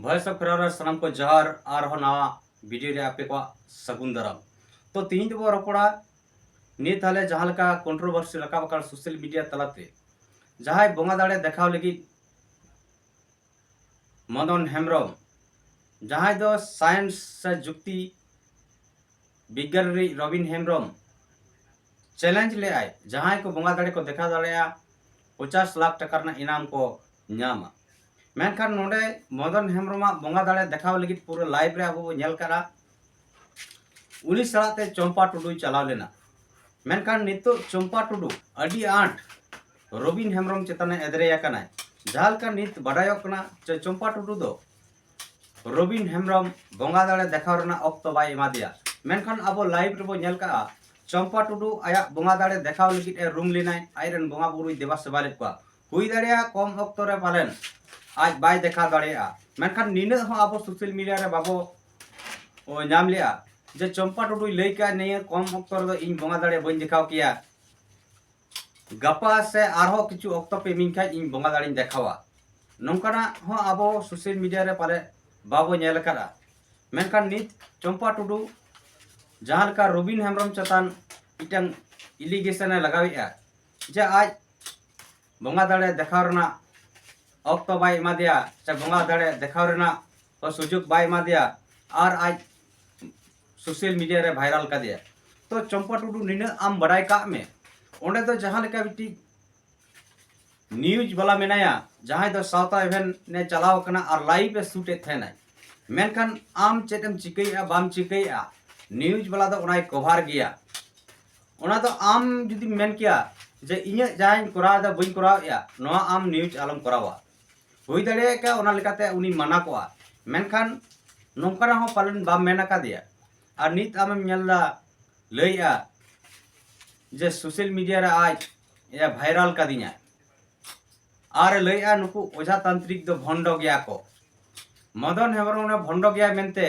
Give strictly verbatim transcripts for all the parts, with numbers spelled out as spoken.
Voice of ᱯᱷᱮᱨᱟᱣ ᱨᱮ ᱥᱟᱱᱟᱢ ᱠᱚ ᱡᱚᱦᱟᱨ, ᱟᱨᱦᱚᱸ ᱱᱟᱣᱟ ᱵᱷᱤᱰᱤᱭᱳ ᱨᱮ ᱟᱯᱮ ᱠᱚᱣᱟᱜ ᱥᱟᱹᱜᱩᱱ ᱫᱟᱨᱟᱢ᱾ ᱛᱚ ᱛᱤᱦᱤᱧ ᱫᱚᱵᱚ ᱨᱚᱯᱚᱲᱟ ᱱᱤᱛ ᱦᱟᱞᱮ ᱡᱟᱦᱟᱸ ᱞᱮᱠᱟ ᱠᱚᱱᱴᱨᱳᱵᱷᱟᱨᱥᱤ ᱨᱟᱠᱟᱵ ᱟᱠᱟᱱ ᱥᱳᱥᱟᱞ ᱢᱤᱰᱤᱭᱟ ᱛᱟᱞᱟᱛᱮ, ᱡᱟᱦᱟᱸᱭ ᱵᱚᱸᱜᱟ ᱫᱟᱲᱮ ᱫᱮᱠᱷᱟᱣ ᱞᱟᱹᱜᱤᱫ ᱢᱚᱫᱚᱱ ᱦᱮᱢᱵᱨᱚᱢ, ᱡᱟᱦᱟᱸᱭ ᱫᱚ ᱥᱟᱭᱮᱱᱥ ᱥᱮ ᱡᱩᱠᱛᱤ ᱵᱤᱜᱽᱜᱟᱱ ᱨᱤᱱᱤᱡ ᱨᱚᱵᱤᱱ ᱦᱮᱢᱵᱨᱚᱢ ᱪᱮᱞᱮᱧᱡᱽ ᱞᱮᱫᱟᱭ, ᱡᱟᱦᱟᱸᱭ ᱠᱚ ᱵᱚᱸᱜᱟ ᱫᱟᱲᱮ ᱠᱚ ᱫᱮᱠᱷᱟᱣ ᱫᱟᱲᱮᱭᱟᱜᱼᱟ, ᱯᱚᱪᱟᱥ ᱞᱟᱠᱷ ᱴᱟᱠᱟ ᱨᱮᱱᱟᱜ ᱤᱱᱟᱢ ᱠᱚ ᱧᱟᱢᱟ᱾ ᱢᱮᱱᱠᱷᱟᱱ ᱱᱚᱰᱮ ᱢᱚᱫᱚᱱ ᱦᱮᱢᱵᱨᱚᱢᱟᱜ ᱵᱚᱸᱜᱟ ᱫᱟᱲᱮ ᱫᱮᱠᱷᱟᱣ ᱞᱟᱹᱜᱤᱫ ᱯᱩᱨᱟᱹ ᱞᱟᱭᱤᱵᱷ ᱨᱮ ᱟᱵᱚ ᱵᱚ ᱧᱮᱞ ᱠᱟᱫᱟ, ᱩᱱᱤ ᱥᱟᱞᱟᱜ ᱛᱮ ᱪᱚᱢᱯᱟ ᱴᱩᱰᱩᱭ ᱪᱟᱞᱟᱣ ᱞᱮᱱᱟ᱾ ᱢᱮᱱᱠᱷᱟᱱ ᱱᱤᱛᱚᱜ ᱪᱚᱢᱯᱟ ᱴᱩᱰᱩ ᱟᱹᱰᱤ ᱟᱸᱴ ᱨᱚᱵᱤᱱ ᱦᱮᱢᱵᱨᱚᱢ ᱪᱮᱛᱟᱱᱮ ᱮᱫᱽᱨᱮ ᱟᱠᱟᱱᱟᱭ᱾ ᱡᱟᱦᱟᱸ ᱞᱮᱠᱟ ᱱᱤᱛ ᱵᱟᱰᱟᱭᱚᱜ ᱠᱟᱱᱟ ᱡᱮ ᱪᱚᱢᱯᱟ ᱴᱩᱰᱩ ᱫᱚ ᱨᱚᱵᱤᱱ ᱦᱮᱢᱵᱨᱚᱢ ᱵᱚᱸᱜᱟ ᱫᱟᱲᱮ ᱫᱮᱠᱷᱟᱣ ᱨᱮᱱᱟᱜ ᱚᱠᱛᱚ ᱵᱟᱭ ᱮᱢᱟ ᱫᱮᱭᱟ᱾ ᱢᱮᱱᱠᱷᱟᱱ ᱟᱵᱚ ᱞᱟᱭᱤᱵᱷ ᱨᱮᱵᱚ ᱧᱮᱞ ᱠᱟᱜᱼᱟ, ᱪᱚᱢᱯᱟ ᱴᱩᱰᱩ ᱟᱭᱟᱜ ᱵᱚᱸᱜᱟ ᱫᱟᱲᱮ ᱫᱮᱠᱷᱟᱣ ᱞᱟᱹᱜᱤᱫ ᱮ ᱨᱩᱢ ᱞᱮᱱᱟᱭ, ᱟᱡᱨᱮᱱ ᱵᱚᱸᱜᱟ ᱵᱩᱨᱩᱭ ᱫᱮᱵᱟ ᱥᱮᱵᱟ ᱞᱮᱫ ᱠᱚᱣᱟ᱾ ᱦᱩᱭ ᱫᱟᱲᱮᱭᱟᱜᱼᱟ ᱠᱚᱢ ᱚᱠᱛᱚ ᱨᱮ ᱯᱟᱞᱮᱱ ᱟᱡ ᱵᱟᱭ ᱫᱮᱠᱷᱟᱣ ᱫᱟᱲᱮᱭᱟᱜᱼᱟ, ᱢᱮᱱᱠᱷᱟᱱ ᱱᱤᱱᱟᱹᱜ ᱦᱚᱸ ᱟᱵᱚ ᱥᱳᱥᱟᱞ ᱢᱤᱰᱤᱭᱟ ᱨᱮ ᱵᱟᱵᱚ ᱧᱟᱢ ᱞᱮᱜᱼᱟ ᱡᱮ ᱪᱚᱢᱯᱟ ᱴᱩᱰᱩᱭ ᱞᱟᱹᱭ ᱠᱟᱜᱼᱟ, ᱱᱤᱭᱟᱹ ᱠᱚᱢ ᱚᱠᱛᱚ ᱨᱮᱫᱚ ᱤᱧ ᱵᱚᱸᱜᱟ ᱫᱟᱲᱮ ᱵᱟᱹᱧ ᱫᱮᱠᱷᱟᱣ ᱠᱮᱭᱟ, ᱜᱟᱯᱟ ᱥᱮ ᱟᱨᱦᱚᱸ ᱠᱤᱪᱷᱩ ᱚᱠᱛᱚ ᱯᱮ ᱤᱢᱟᱹᱧ ᱠᱷᱟᱡ ᱤᱧ ᱵᱚᱸᱜᱟ ᱫᱟᱲᱮᱧ ᱫᱮᱠᱷᱟᱣᱟ᱾ ᱱᱚᱝᱠᱟᱱᱟᱜ ᱦᱚᱸ ᱟᱵᱚ ᱥᱳᱥᱟᱞ ᱢᱤᱰᱤᱭᱟ ᱨᱮ ᱯᱟᱞᱮ ᱵᱟᱵᱚ ᱧᱮᱞ ᱟᱠᱟᱫᱼᱟ᱾ ᱢᱮᱱᱠᱷᱟᱱ ᱱᱤᱛ ᱪᱚᱢᱯᱟ ᱴᱩᱰᱩ ᱡᱟᱦᱟᱸ ᱞᱮᱠᱟ ᱨᱚᱵᱤᱱ ᱦᱮᱢᱵᱨᱚᱢ ᱪᱮᱛᱟᱱ ᱢᱤᱫᱴᱟᱝ ᱮᱞᱤᱜᱮᱥᱚᱱ ᱮ ᱞᱟᱜᱟᱣᱮᱫᱼᱟ ᱡᱮ ᱟᱡ ᱵᱚᱸᱜᱟ ᱫᱟᱲᱮ ᱫᱮᱠᱷᱟᱣ ᱨᱮᱱᱟᱜ ᱚᱠᱛᱚ ᱵᱟᱭ ᱮᱢᱟ ᱫᱮᱭᱟ, ᱥᱮ ᱵᱚᱸᱜᱟ ᱫᱟᱲᱮ ᱫᱮᱠᱷᱟᱣ ᱨᱮᱱᱟᱜ ᱥᱩᱡᱳᱜᱽ ᱵᱟᱭ ᱮᱢᱟ ᱫᱮᱭᱟ, ᱟᱨ ᱟᱡ ᱥᱳᱥᱟᱞ ᱢᱤᱰᱤᱭᱟ ᱨᱮ ᱵᱷᱟᱭᱨᱟᱞ ᱠᱟᱫᱮᱭᱟ᱾ ᱛᱚ ᱪᱚᱢᱯᱟ ᱴᱩᱰᱩ ᱱᱤᱱᱟᱹᱜ ᱟᱢ ᱵᱟᱰᱟᱭ ᱠᱟᱜ ᱢᱮ, ᱚᱸᱰᱮ ᱫᱚ ᱡᱟᱦᱟᱸ ᱞᱮᱠᱟ ᱢᱤᱫᱴᱤᱡ ᱱᱤᱭᱩᱡᱽ ᱵᱟᱞᱟ ᱢᱮᱱᱟᱭᱟ, ᱡᱟᱦᱟᱸᱭ ᱫᱚ ᱥᱟᱶᱛᱟ ᱮᱵᱷᱮᱱ ᱮ ᱪᱟᱞᱟᱣ ᱠᱟᱱᱟ ᱟᱨ ᱞᱟᱭᱤᱵᱷ ᱮ ᱥᱩᱴ ᱮᱫ ᱛᱟᱦᱮᱱᱟᱭ, ᱢᱮᱱᱠᱷᱟᱱ ᱟᱢ ᱪᱮᱫ ᱮᱢ ᱪᱤᱠᱟᱹᱭᱮᱫᱼᱟ ᱵᱟᱢ ᱪᱤᱠᱟᱹᱭᱮᱫᱼᱟ, ᱱᱤᱭᱩᱡᱽ ᱵᱟᱞᱟ ᱫᱚ ᱚᱱᱟᱭ ᱠᱚᱵᱷᱟᱨ ᱜᱮᱭᱟ᱾ ᱚᱱᱟ ᱫᱚ ᱟᱢ ᱡᱩᱫᱤᱢ ᱢᱮᱱ ᱠᱮᱭᱟ ᱡᱮ ᱤᱧᱟᱹᱜ ᱡᱟᱦᱟᱸᱧ ᱠᱚᱨᱟᱣ ᱮᱫᱟ ᱵᱟᱹᱧ ᱠᱚᱨᱟᱣᱮᱫᱼᱟ, ᱱᱚᱣᱟ ᱟᱢ ᱱᱤᱭᱩᱡᱽ ᱟᱞᱚᱢ ᱠᱚᱨᱟᱣᱟ᱾ ᱦᱩᱭ ᱫᱟᱲᱮᱭᱟᱜ ᱠᱮᱭᱟ ᱚᱱᱟ ᱞᱮᱠᱟᱛᱮ ᱩᱱᱤ ᱢᱟᱱᱟ ᱠᱚᱜᱼᱟ, ᱢᱮᱱᱠᱷᱟᱱ ᱱᱚᱝᱠᱟᱱᱟᱜ ᱦᱚᱸ ᱯᱟᱞᱮᱱ ᱵᱟᱢ ᱢᱮᱱ ᱟᱠᱟᱫᱮᱭᱟ᱾ ᱟᱨ ᱱᱤᱛ ᱟᱢᱮᱢ ᱧᱮᱞ ᱮᱫᱟ, ᱞᱟᱹᱭᱮᱫᱼᱟ ᱡᱮ ᱥᱳᱥᱟᱞ ᱢᱤᱰᱤᱭᱟ ᱨᱮ ᱟᱡ ᱮ ᱵᱷᱟᱭᱨᱟᱞ ᱠᱟᱫᱤᱧᱟ᱾ ᱟᱨ ᱮ ᱞᱟᱹᱭᱮᱫᱼᱟ ᱱᱩᱠᱩ ᱚᱡᱷᱟ ᱛᱟᱱᱛᱨᱤᱠ ᱫᱚ ᱵᱷᱚᱱᱰᱚ ᱜᱮᱭᱟ ᱠᱚ, ᱢᱚᱫᱚᱱ ᱦᱮᱢᱵᱨᱚᱢ ᱚᱱᱟ ᱵᱷᱚᱱᱰᱚ ᱜᱮᱭᱟ ᱢᱮᱱᱛᱮ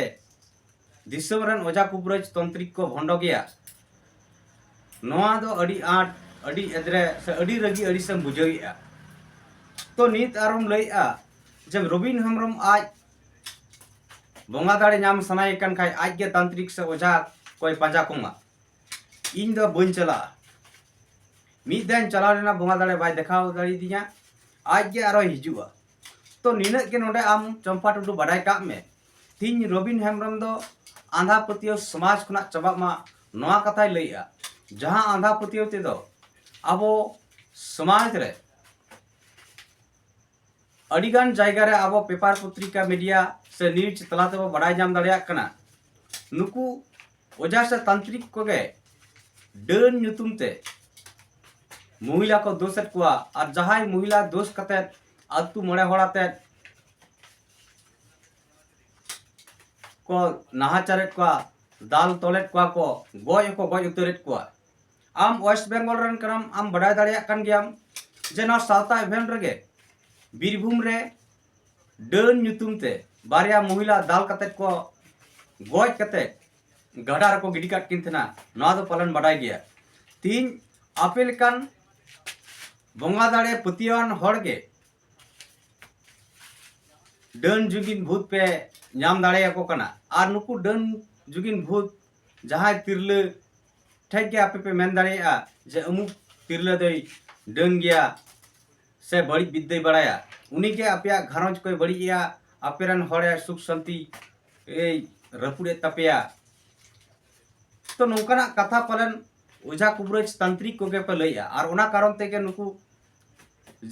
ᱫᱤᱥᱚᱢ ᱨᱮᱱ ᱚᱡᱷᱟ ᱠᱩᱵᱨᱟᱹᱡᱽ ᱛᱚᱱᱛᱨᱤᱠ ᱠᱚ ᱵᱷᱚᱱᱰᱚ ᱜᱮᱭᱟ᱾ ᱱᱚᱣᱟ ᱫᱚ ᱟᱹᱰᱤ ᱟᱸᱴ, ᱟᱹᱰᱤ ᱮᱫᱽᱨᱮ ᱥᱮ ᱟᱹᱰᱤ ᱨᱟᱹᱜᱤ ᱟᱹᱲᱤᱥᱮᱢ ᱵᱩᱡᱷᱟᱹᱣᱮᱫᱼᱟ᱾ ᱛᱚ ᱱᱤᱛ ᱟᱨᱚᱢ ᱞᱟᱹᱭᱮᱫᱼᱟ ᱡᱮ ᱨᱚᱵᱤᱱ ᱦᱮᱢᱵᱨᱚᱢ ᱟᱡ ᱵᱚᱸᱜᱟ ᱫᱟᱲᱮ ᱧᱟᱢ ᱥᱟᱱᱟᱭᱮ ᱠᱟᱱ ᱠᱷᱟᱡ ᱟᱡ ᱜᱮ ᱛᱟᱱᱛᱨᱤᱠ ᱥᱮ ᱚᱡᱷᱟ ᱠᱚᱭ ᱯᱟᱸᱡᱟ ᱠᱚᱢᱟ᱾ ᱤᱧ ᱫᱚ ᱵᱟᱹᱧ ᱪᱟᱞᱟᱜᱼᱟ᱾ ᱢᱤᱫ ᱫᱷᱟᱣ ᱤᱧ ᱪᱟᱞᱟᱣ ᱞᱮᱱᱟ, ᱵᱚᱸᱜᱟ ᱫᱟᱲᱮ ᱵᱟᱭ ᱫᱮᱠᱷᱟᱣ ᱫᱟᱲᱮᱭᱟᱫᱤᱧᱟ, ᱟᱡ ᱜᱮ ᱟᱨᱚᱭ ᱦᱤᱡᱩᱜᱼᱟ᱾ ᱛᱚ ᱱᱤᱱᱟᱹᱜ ᱜᱮ ᱱᱚᱰᱮ ᱟᱢ ᱪᱚᱢᱯᱟ ᱴᱩᱰᱩ ᱵᱟᱰᱟᱭ ᱠᱟᱜ ᱢᱮ, ᱛᱤᱦᱤᱧ ᱨᱚᱵᱤᱱ ᱦᱮᱢᱵᱨᱚᱢ ᱫᱚ ᱟᱸᱫᱷᱟ ᱯᱟᱹᱛᱭᱟᱹᱣ ᱥᱚᱢᱟᱡᱽ ᱠᱷᱚᱱᱟᱜ ᱪᱟᱵᱟᱜ ᱢᱟ, ᱱᱚᱣᱟ ᱠᱟᱛᱷᱟᱭ ᱞᱟᱹᱭᱮᱜᱼᱟ᱾ ᱡᱟᱦᱟᱸ ᱟᱸᱫᱷᱟ ᱯᱟᱹᱛᱭᱟᱹᱣ ᱛᱮᱫᱚ ᱟᱵᱚ ᱥᱚᱢᱟᱡᱽ ᱨᱮ ᱟᱹᱰᱤᱜᱟᱱ ᱡᱟᱭᱜᱟ ᱨᱮ ᱟᱵᱚ ᱯᱮᱯᱟᱨ, ᱯᱚᱛᱨᱤᱠᱟ, ᱢᱤᱰᱤᱭᱟ ᱥᱮ ᱱᱤᱭᱩᱡᱽ ᱛᱟᱞᱟ ᱛᱮᱵᱚ ᱵᱟᱰᱟᱭ ᱧᱟᱢ ᱫᱟᱲᱮᱭᱟᱜ ᱠᱟᱱᱟ, ᱱᱩᱠᱩ ᱚᱡᱷᱟ ᱥᱮ ᱛᱟᱱᱛᱨᱤᱠ ᱠᱚᱜᱮ ᱰᱟᱹᱱ ᱧᱩᱛᱩᱢ ᱛᱮ ᱢᱚᱦᱤᱞᱟ ᱠᱚ ᱫᱳᱥᱮᱫ ᱠᱚᱣᱟ᱾ ᱟᱨ ᱡᱟᱦᱟᱸᱭ ᱢᱚᱦᱤᱞᱟ ᱫᱳᱥ ᱠᱟᱛᱮ ᱟᱹᱛᱩ ᱢᱚᱬᱮ ᱦᱚᱲ ᱟᱛᱮ ᱠᱚ ᱱᱟᱦᱟᱪᱟᱨᱮᱫ ᱠᱚᱣᱟ, ᱫᱟᱞ ᱛᱚᱞᱮᱫ ᱠᱚᱣᱟ ᱠᱚ, ᱜᱚᱡ ᱦᱚᱸᱠᱚ ᱜᱚᱡ ᱩᱛᱟᱹᱨᱮᱫ ᱠᱚᱣᱟ᱾ ᱟᱢ ᱳᱭᱮᱥᱴ ᱵᱮᱝᱜᱚᱞ ᱨᱮᱱ ᱠᱟᱱᱟᱢ, ᱟᱢ ᱵᱟᱰᱟᱭ ᱫᱟᱲᱮᱭᱟᱜ ᱠᱟᱱ ᱜᱮᱭᱟᱢ ᱡᱮ ᱱᱚᱣᱟ ᱥᱟᱶᱛᱟ ᱮᱵᱷᱮᱱ ᱨᱮᱜᱮ ᱵᱤᱨᱵᱷᱩᱢ ᱨᱮ ᱰᱟᱹᱱ ᱧᱩᱛᱩᱢ ᱛᱮ ᱵᱟᱨᱭᱟ ᱢᱚᱦᱤᱞᱟ ᱫᱟᱞ ᱠᱟᱛᱮ ᱠᱚ ᱜᱚᱡ ᱠᱟᱛᱮ ᱜᱟᱰᱟ ᱨᱮᱠᱚ ᱜᱤᱰᱤ ᱠᱟᱜ ᱠᱤᱱ ᱛᱟᱦᱮᱱᱟ᱾ ᱱᱚᱣᱟ ᱫᱚ ᱯᱟᱞᱮᱱ ᱵᱟᱰᱟᱭ ᱜᱮᱭᱟ᱾ ᱛᱤᱦᱤᱧ ᱟᱯᱮ ᱞᱮᱠᱟᱱ ᱵᱚᱸᱜᱟ ᱫᱟᱲᱮ ᱯᱟᱹᱛᱭᱟᱹᱣᱟᱱ ᱦᱚᱲ ᱜᱮ ᱰᱟᱹᱱ ᱡᱩᱜᱤᱱ ᱵᱷᱩᱛ ᱯᱮ ᱧᱟᱢ ᱫᱟᱲᱮᱭᱟᱠᱚ ᱠᱟᱱᱟ᱾ ᱟᱨ ᱱᱩᱠᱩ ᱰᱟᱹᱱ ᱡᱩᱜᱤᱱ ᱵᱷᱩᱛ ᱡᱟᱦᱟᱸᱭ ᱛᱤᱨᱞᱟᱹ ᱴᱷᱮᱡ ᱜᱮ ᱟᱯᱮ ᱯᱮ ᱢᱮᱱ ᱫᱟᱲᱮᱭᱟᱜᱼᱟ ᱡᱮ ᱚᱢᱩᱠ ᱛᱤᱨᱞᱟᱹ ᱫᱚᱭ ᱰᱟᱹᱱ ᱜᱮᱭᱟ ᱥᱮ ᱵᱟᱹᱲᱤᱡ ᱵᱤᱫᱽᱫᱟᱹᱭ ᱵᱟᱲᱟᱭᱟ, ᱩᱱᱤᱜᱮ ᱟᱯᱮᱭᱟᱜ ᱜᱷᱟᱨᱚᱸᱡᱽ ᱠᱚᱭ ᱵᱟᱹᱲᱤᱡ ᱮᱭᱟ, ᱟᱯᱮᱨᱮᱱ ᱦᱚᱲᱮ ᱥᱩᱠ ᱥᱟᱱᱛᱤ ᱮᱭ ᱨᱟᱹᱯᱩᱫ ᱮᱫ ᱛᱟᱯᱮᱭᱟ᱾ ᱛᱚ ᱱᱚᱝᱠᱟᱱᱟᱜ ᱠᱟᱛᱷᱟ ᱯᱟᱞᱮᱱ ᱚᱡᱷᱟ ᱠᱩᱵᱨᱟᱹᱡᱽ ᱛᱟᱱᱛᱨᱤᱠ ᱠᱚᱜᱮ ᱯᱮ ᱞᱟᱹᱭᱮᱜᱼᱟ᱾ ᱟᱨ ᱚᱱᱟ ᱠᱟᱨᱚᱱ ᱛᱮᱜᱮ ᱱᱩᱠᱩ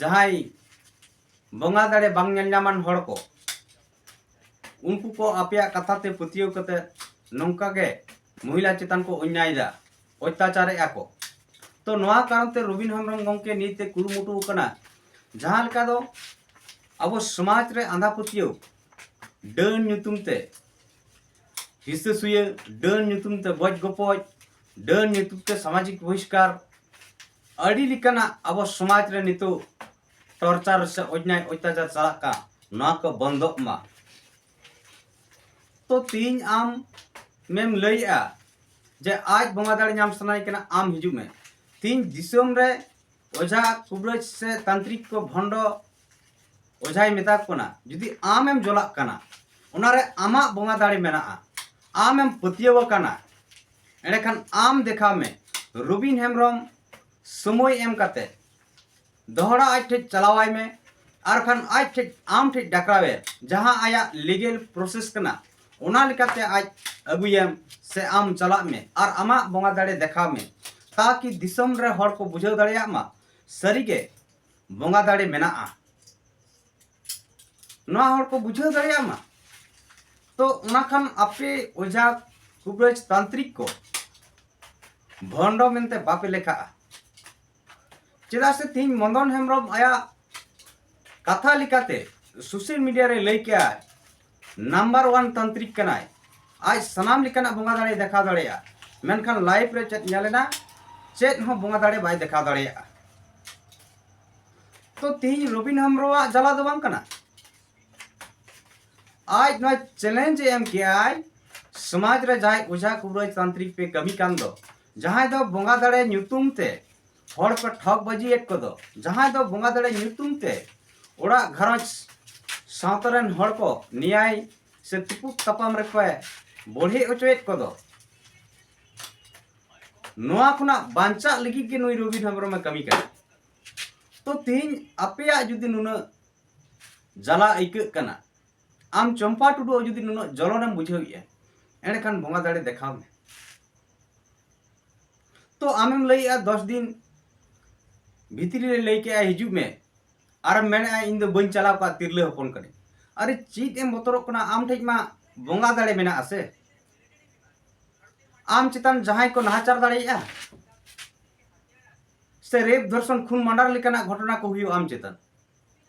ᱡᱟᱦᱟᱸᱭ ᱵᱚᱸᱜᱟ ᱫᱟᱲᱮ ᱵᱟᱝ ᱧᱮᱞ ᱧᱟᱢᱟᱱ ᱦᱚᱲ ᱠᱚ, ᱩᱱᱠᱩ ᱠᱚ ᱟᱯᱮᱭᱟᱜ ᱠᱟᱛᱷᱟ ᱛᱮ ᱯᱟᱹᱛᱭᱟᱹᱣ ᱠᱟᱛᱮ ᱱᱚᱝᱠᱟ ᱜᱮ ᱢᱚᱦᱤᱞᱟ ᱪᱮᱛᱟᱱ ᱠᱚ ᱚᱱᱱᱭᱟᱭᱮᱫᱟ, ᱚᱛᱛᱟᱪᱟᱨᱮᱜᱼᱟ ᱠᱚ᱾ ᱛᱚ ᱱᱚᱣᱟ ᱠᱟᱨᱚᱱ ᱛᱮ ᱨᱚᱵᱤᱱ ᱦᱮᱢᱵᱨᱚᱢ ᱜᱚᱢᱠᱮ ᱱᱤᱛ ᱮ ᱠᱩᱨᱩᱢᱩᱴᱩ ᱟᱠᱟᱱᱟ, ᱡᱟᱦᱟᱸ ᱞᱮᱠᱟ ᱫᱚ ᱟᱵᱚ ᱥᱚᱢᱟᱡᱽ ᱨᱮ ᱟᱸᱫᱷᱟ ᱯᱟᱹᱛᱭᱟᱹᱣ ᱰᱟᱹᱱ ᱧᱩᱛᱩᱢ ᱛᱮ ᱦᱤᱥᱟᱹ ᱥᱩᱭᱟᱹ, ᱰᱟᱹᱱ ᱧᱩᱛᱩᱢ ᱛᱮ ᱜᱚᱡ ᱜᱚᱯᱚᱡ, ᱰᱟᱹᱱ ᱧᱩᱛᱩᱢ ᱛᱮ ᱥᱟᱢᱟᱡᱤᱠ ᱵᱚᱦᱤᱥᱠᱟᱨ, ᱟᱹᱰᱤ ᱞᱮᱠᱟᱱᱟᱜ ᱟᱵᱚ ᱥᱚᱢᱟᱡᱽ ᱨᱮ ᱱᱤᱛᱚᱜ ᱴᱚᱨᱪᱟᱨ ᱥᱮ ᱚᱱᱱᱭᱟᱭ ᱚᱛᱛᱟᱪᱟᱨ ᱪᱟᱞᱟᱜ ᱠᱟᱱ, ᱱᱚᱣᱟ ᱠᱚ ᱵᱚᱱᱫᱚᱜ ᱢᱟ᱾ ᱛᱚ ᱛᱤᱦᱤᱧ ᱟᱢ ᱢᱮᱢ ᱞᱟᱹᱭᱮᱜᱼᱟ ᱡᱮ ᱟᱡ ᱵᱚᱸᱜᱟ ᱫᱟᱲᱮ ᱧᱟᱢ ᱥᱟᱱᱟᱭᱮ ᱠᱟᱱᱟ, ᱟᱢ ᱦᱤᱡᱩᱜ ᱢᱮ᱾ ᱛᱤᱦᱤᱧ ᱫᱤᱥᱚᱢ ᱨᱮ ᱚᱡᱷᱟ ᱠᱩᱵᱨᱟᱹᱡᱽ ᱥᱮ ᱛᱟᱱᱛᱨᱤᱠ ᱠᱚ ᱵᱷᱚᱱᱰᱚ ᱚᱡᱷᱟᱭ ᱢᱮᱛᱟ ᱠᱚ ᱠᱟᱱᱟ, ᱡᱩᱫᱤ ᱟᱢᱮᱢ ᱡᱚᱞᱟᱜ ᱠᱟᱱᱟ, ᱚᱱᱟᱨᱮ ᱟᱢᱟᱜ ᱵᱚᱸᱜᱟ ᱫᱟᱲᱮ ᱢᱮᱱᱟᱜᱼᱟ, ᱟᱢᱮᱢ ᱯᱟᱹᱛᱭᱟᱹᱣ ᱟᱠᱟᱱᱟ, ᱮᱸᱰᱮᱠᱷᱟᱱ ᱟᱢ ᱫᱮᱠᱷᱟᱣ ᱢᱮ᱾ ᱨᱚᱵᱤᱱ ᱦᱮᱢᱵᱨᱚᱢ ᱥᱚᱢᱚᱭ ᱮᱢ ᱠᱟᱛᱮ ᱫᱚᱦᱲᱟ ᱟᱡ ᱴᱷᱮᱡ ᱪᱟᱞᱟᱣᱟᱭ ᱢᱮ, ᱟᱨ ᱠᱷᱟᱱ ᱟᱡ ᱴᱷᱮᱡ, ᱟᱢ ᱴᱷᱮᱡ ᱰᱟᱠᱨᱟᱣᱮ, ᱡᱟᱦᱟᱸ ᱟᱭᱟᱜ ᱞᱤᱜᱮᱞ ᱯᱨᱚᱥᱮᱥ ᱠᱟᱱᱟ, ᱚᱱᱟ ᱞᱮᱠᱟᱛᱮ ᱟᱡ ᱟᱹᱜᱩᱭᱮᱢ ᱥᱮ ᱟᱢ ᱪᱟᱞᱟᱜ ᱢᱮ ᱟᱨ ᱟᱢᱟᱜ ᱵᱚᱸᱜᱟ ᱫᱟᱲᱮ ᱫᱮᱠᱷᱟᱣ ᱢᱮ, ᱛᱟᱠᱤ ᱫᱤᱥᱚᱢ ᱨᱮ ᱦᱚᱲ ᱠᱚ ᱵᱩᱡᱷᱟᱹᱣ ᱫᱟᱲᱮᱭᱟᱜ ᱢᱟ ᱥᱟᱹᱨᱤᱜᱮ ᱵᱚᱸᱜᱟ ᱫᱟᱲᱮ ᱢᱮᱱᱟᱜᱼᱟ᱾ ᱱᱚᱣᱟ ᱦᱚᱲ ᱠᱚ ᱵᱩᱡᱷᱟᱹᱣ ᱫᱟᱲᱮᱭᱟᱜ ᱢᱟ᱾ ᱛᱚ ᱚᱱᱟ ᱠᱷᱟᱱ ᱟᱯᱮ ᱚᱡᱷᱟ, ᱠᱩᱵᱨᱟᱹᱡᱽ, ᱛᱟᱱᱛᱨᱤᱠ ᱠᱚ ᱵᱷᱚᱱᱰᱚ ᱢᱮᱱᱛᱮ ᱵᱟᱯᱮ ᱞᱮᱠᱷᱟᱜᱼᱟ᱾ ᱪᱮᱫᱟᱜ ᱥᱮ ᱛᱮᱦᱮᱧ ᱢᱚᱫᱚᱱ ᱦᱮᱢᱵᱨᱚᱢ ᱟᱭᱟᱜ ᱠᱟᱛᱷᱟ ᱞᱮᱠᱟᱛᱮ ᱥᱳᱥᱟᱞ ᱢᱤᱰᱤᱭᱟ ᱨᱮ ᱞᱟᱹᱭ ᱠᱮᱜᱼᱟᱭ, ᱱᱟᱢᱵᱟᱨ ᱳᱣᱟᱱ ᱛᱟᱱᱛᱨᱤᱠ ᱠᱟᱱᱟᱭ, ᱟᱡ ᱥᱟᱱᱟᱢ ᱞᱮᱠᱟᱱᱟᱜ ᱵᱚᱸᱜᱟ ᱫᱟᱲᱮᱭ ᱫᱮᱠᱷᱟᱣ ᱫᱟᱲᱮᱭᱟᱜᱼᱟ, ᱢᱮᱱᱠᱷᱟᱱ ᱞᱟᱭᱤᱵᱷ ᱨᱮ ᱪᱮᱫ ᱧᱮᱞᱮᱱᱟ, ᱪᱮᱫ ᱦᱚᱸ ᱵᱚᱸᱜᱟ ᱫᱟᱲᱮ ᱵᱟᱭ ᱫᱮᱠᱷᱟᱣ ᱫᱟᱲᱮᱭᱟᱜᱼᱟ᱾ ᱛᱚ ᱛᱮᱦᱮᱧ ᱨᱚᱵᱤᱱ ᱦᱮᱢᱵᱨᱚᱢᱟᱜ ᱡᱟᱞᱟ ᱫᱚ ᱵᱟᱝ ᱠᱟᱱᱟ, ᱟᱡ ᱱᱚᱣᱟ ᱪᱮᱞᱮᱧᱡᱽ ᱮ ᱮᱢ ᱠᱮᱜᱼᱟᱭ, ᱥᱚᱢᱟᱡᱽ ᱨᱮ ᱡᱟᱦᱟᱸᱭ ᱚᱡᱷᱟ ᱠᱩᱵᱨᱟᱹᱡᱽ ᱛᱟᱱᱛᱨᱤᱠ ᱯᱮ ᱠᱟᱹᱢᱤ ᱠᱟᱱ ᱫᱚ, ᱡᱟᱦᱟᱸᱭ ᱫᱚ ᱵᱚᱸᱜᱟ ᱫᱟᱲᱮ ᱧᱩᱛᱩᱢ ᱛᱮ ᱦᱚᱲ ᱯᱮ ᱴᱷᱚᱠ ᱵᱟᱹᱡᱤᱭᱮᱫ ᱠᱚᱫᱚ, ᱡᱟᱦᱟᱸᱭ ᱫᱚ ᱵᱚᱸᱜᱟ ᱫᱟᱲᱮ ᱧᱩᱛᱩᱢ ᱛᱮ ᱚᱲᱟᱜ ᱜᱷᱟᱨᱚᱸᱡᱽ ᱥᱟᱶᱛᱟ ᱨᱮᱱ ᱦᱚᱲ ᱠᱚ ᱱᱮᱭᱟᱭ ᱥᱮ ᱛᱩᱯᱩᱫ ᱛᱟᱯᱟᱢ ᱨᱮᱯᱮ ᱵᱚᱲᱦᱮ ᱦᱚᱪᱚᱭᱮᱫ ᱠᱚᱫᱚ, ᱱᱚᱣᱟ ᱠᱷᱚᱱᱟᱜ ᱵᱟᱧᱪᱟᱜ ᱞᱟᱹᱜᱤᱫ ᱜᱮ ᱱᱩᱭ ᱨᱚᱵᱤᱱ ᱦᱮᱢᱵᱨᱚᱢᱮ ᱠᱟᱹᱢᱤ ᱠᱟᱱᱟ᱾ ᱛᱚ ᱛᱮᱦᱮᱧ ᱟᱯᱮᱭᱟᱜ ᱡᱩᱫᱤ ᱱᱩᱱᱟᱹᱜ ᱡᱟᱞᱟ ᱟᱹᱭᱠᱟᱹᱜ ᱠᱟᱱᱟ, ᱟᱢ ᱪᱚᱢᱯᱟ ᱴᱩᱰᱩ ᱡᱩᱫᱤ ᱱᱩᱱᱟᱹᱜ ᱡᱚᱞᱚᱱᱮᱢ ᱵᱩᱡᱷᱟᱹᱣᱮᱫᱼᱟ, ᱮᱸᱰᱮᱠᱷᱟᱱ ᱵᱚᱸᱜᱟ ᱫᱟᱲᱮ ᱫᱮᱠᱷᱟᱣ ᱢᱮ᱾ ᱛᱚ ᱟᱢᱮᱢ ᱞᱟᱹᱭᱮᱫᱼᱟ ᱫᱚᱥ ᱫᱤᱱ ᱵᱷᱤᱛᱨᱤ ᱨᱮ ᱞᱟᱹᱭ ᱠᱮᱜᱼᱟᱭ ᱦᱤᱡᱩᱜ ᱢᱮ, ᱟᱨᱮᱢ ᱢᱮᱱᱮᱫᱼᱟ ᱤᱧ ᱫᱚ ᱵᱟᱹᱧ ᱪᱟᱞᱟᱣ ᱠᱚᱜᱼᱟ, ᱛᱤᱨᱞᱟᱹ ᱦᱚᱯᱚᱱ ᱠᱟᱹᱱᱟᱹᱧ᱾ ᱟᱨᱮ ᱪᱮᱫ ᱮᱢ ᱵᱚᱛᱚᱨᱚᱜ ᱠᱟᱱᱟ? ᱟᱢ ᱴᱷᱮᱡ ᱢᱟ ᱵᱚᱸᱜᱟ ᱫᱟᱲᱮ ᱢᱮᱱᱟᱜᱼᱟ ᱥᱮ᱾ ᱟᱢ ᱪᱮᱛᱟᱱ ᱡᱟᱦᱟᱸᱭ ᱠᱚ ᱱᱟᱦᱟᱪᱟᱨ ᱫᱟᱲᱮᱭᱟᱜᱼᱟ ᱥᱮ ᱨᱮᱯ, ᱫᱷᱚᱨᱥᱚᱱ, ᱠᱷᱩᱱ, ᱢᱟᱰᱟᱨ ᱞᱮᱠᱟᱱᱟᱜ ᱜᱷᱚᱴᱚᱱᱟ ᱠᱚ ᱦᱩᱭᱩᱜᱼᱟ ᱟᱢ ᱪᱮᱛᱟᱱ,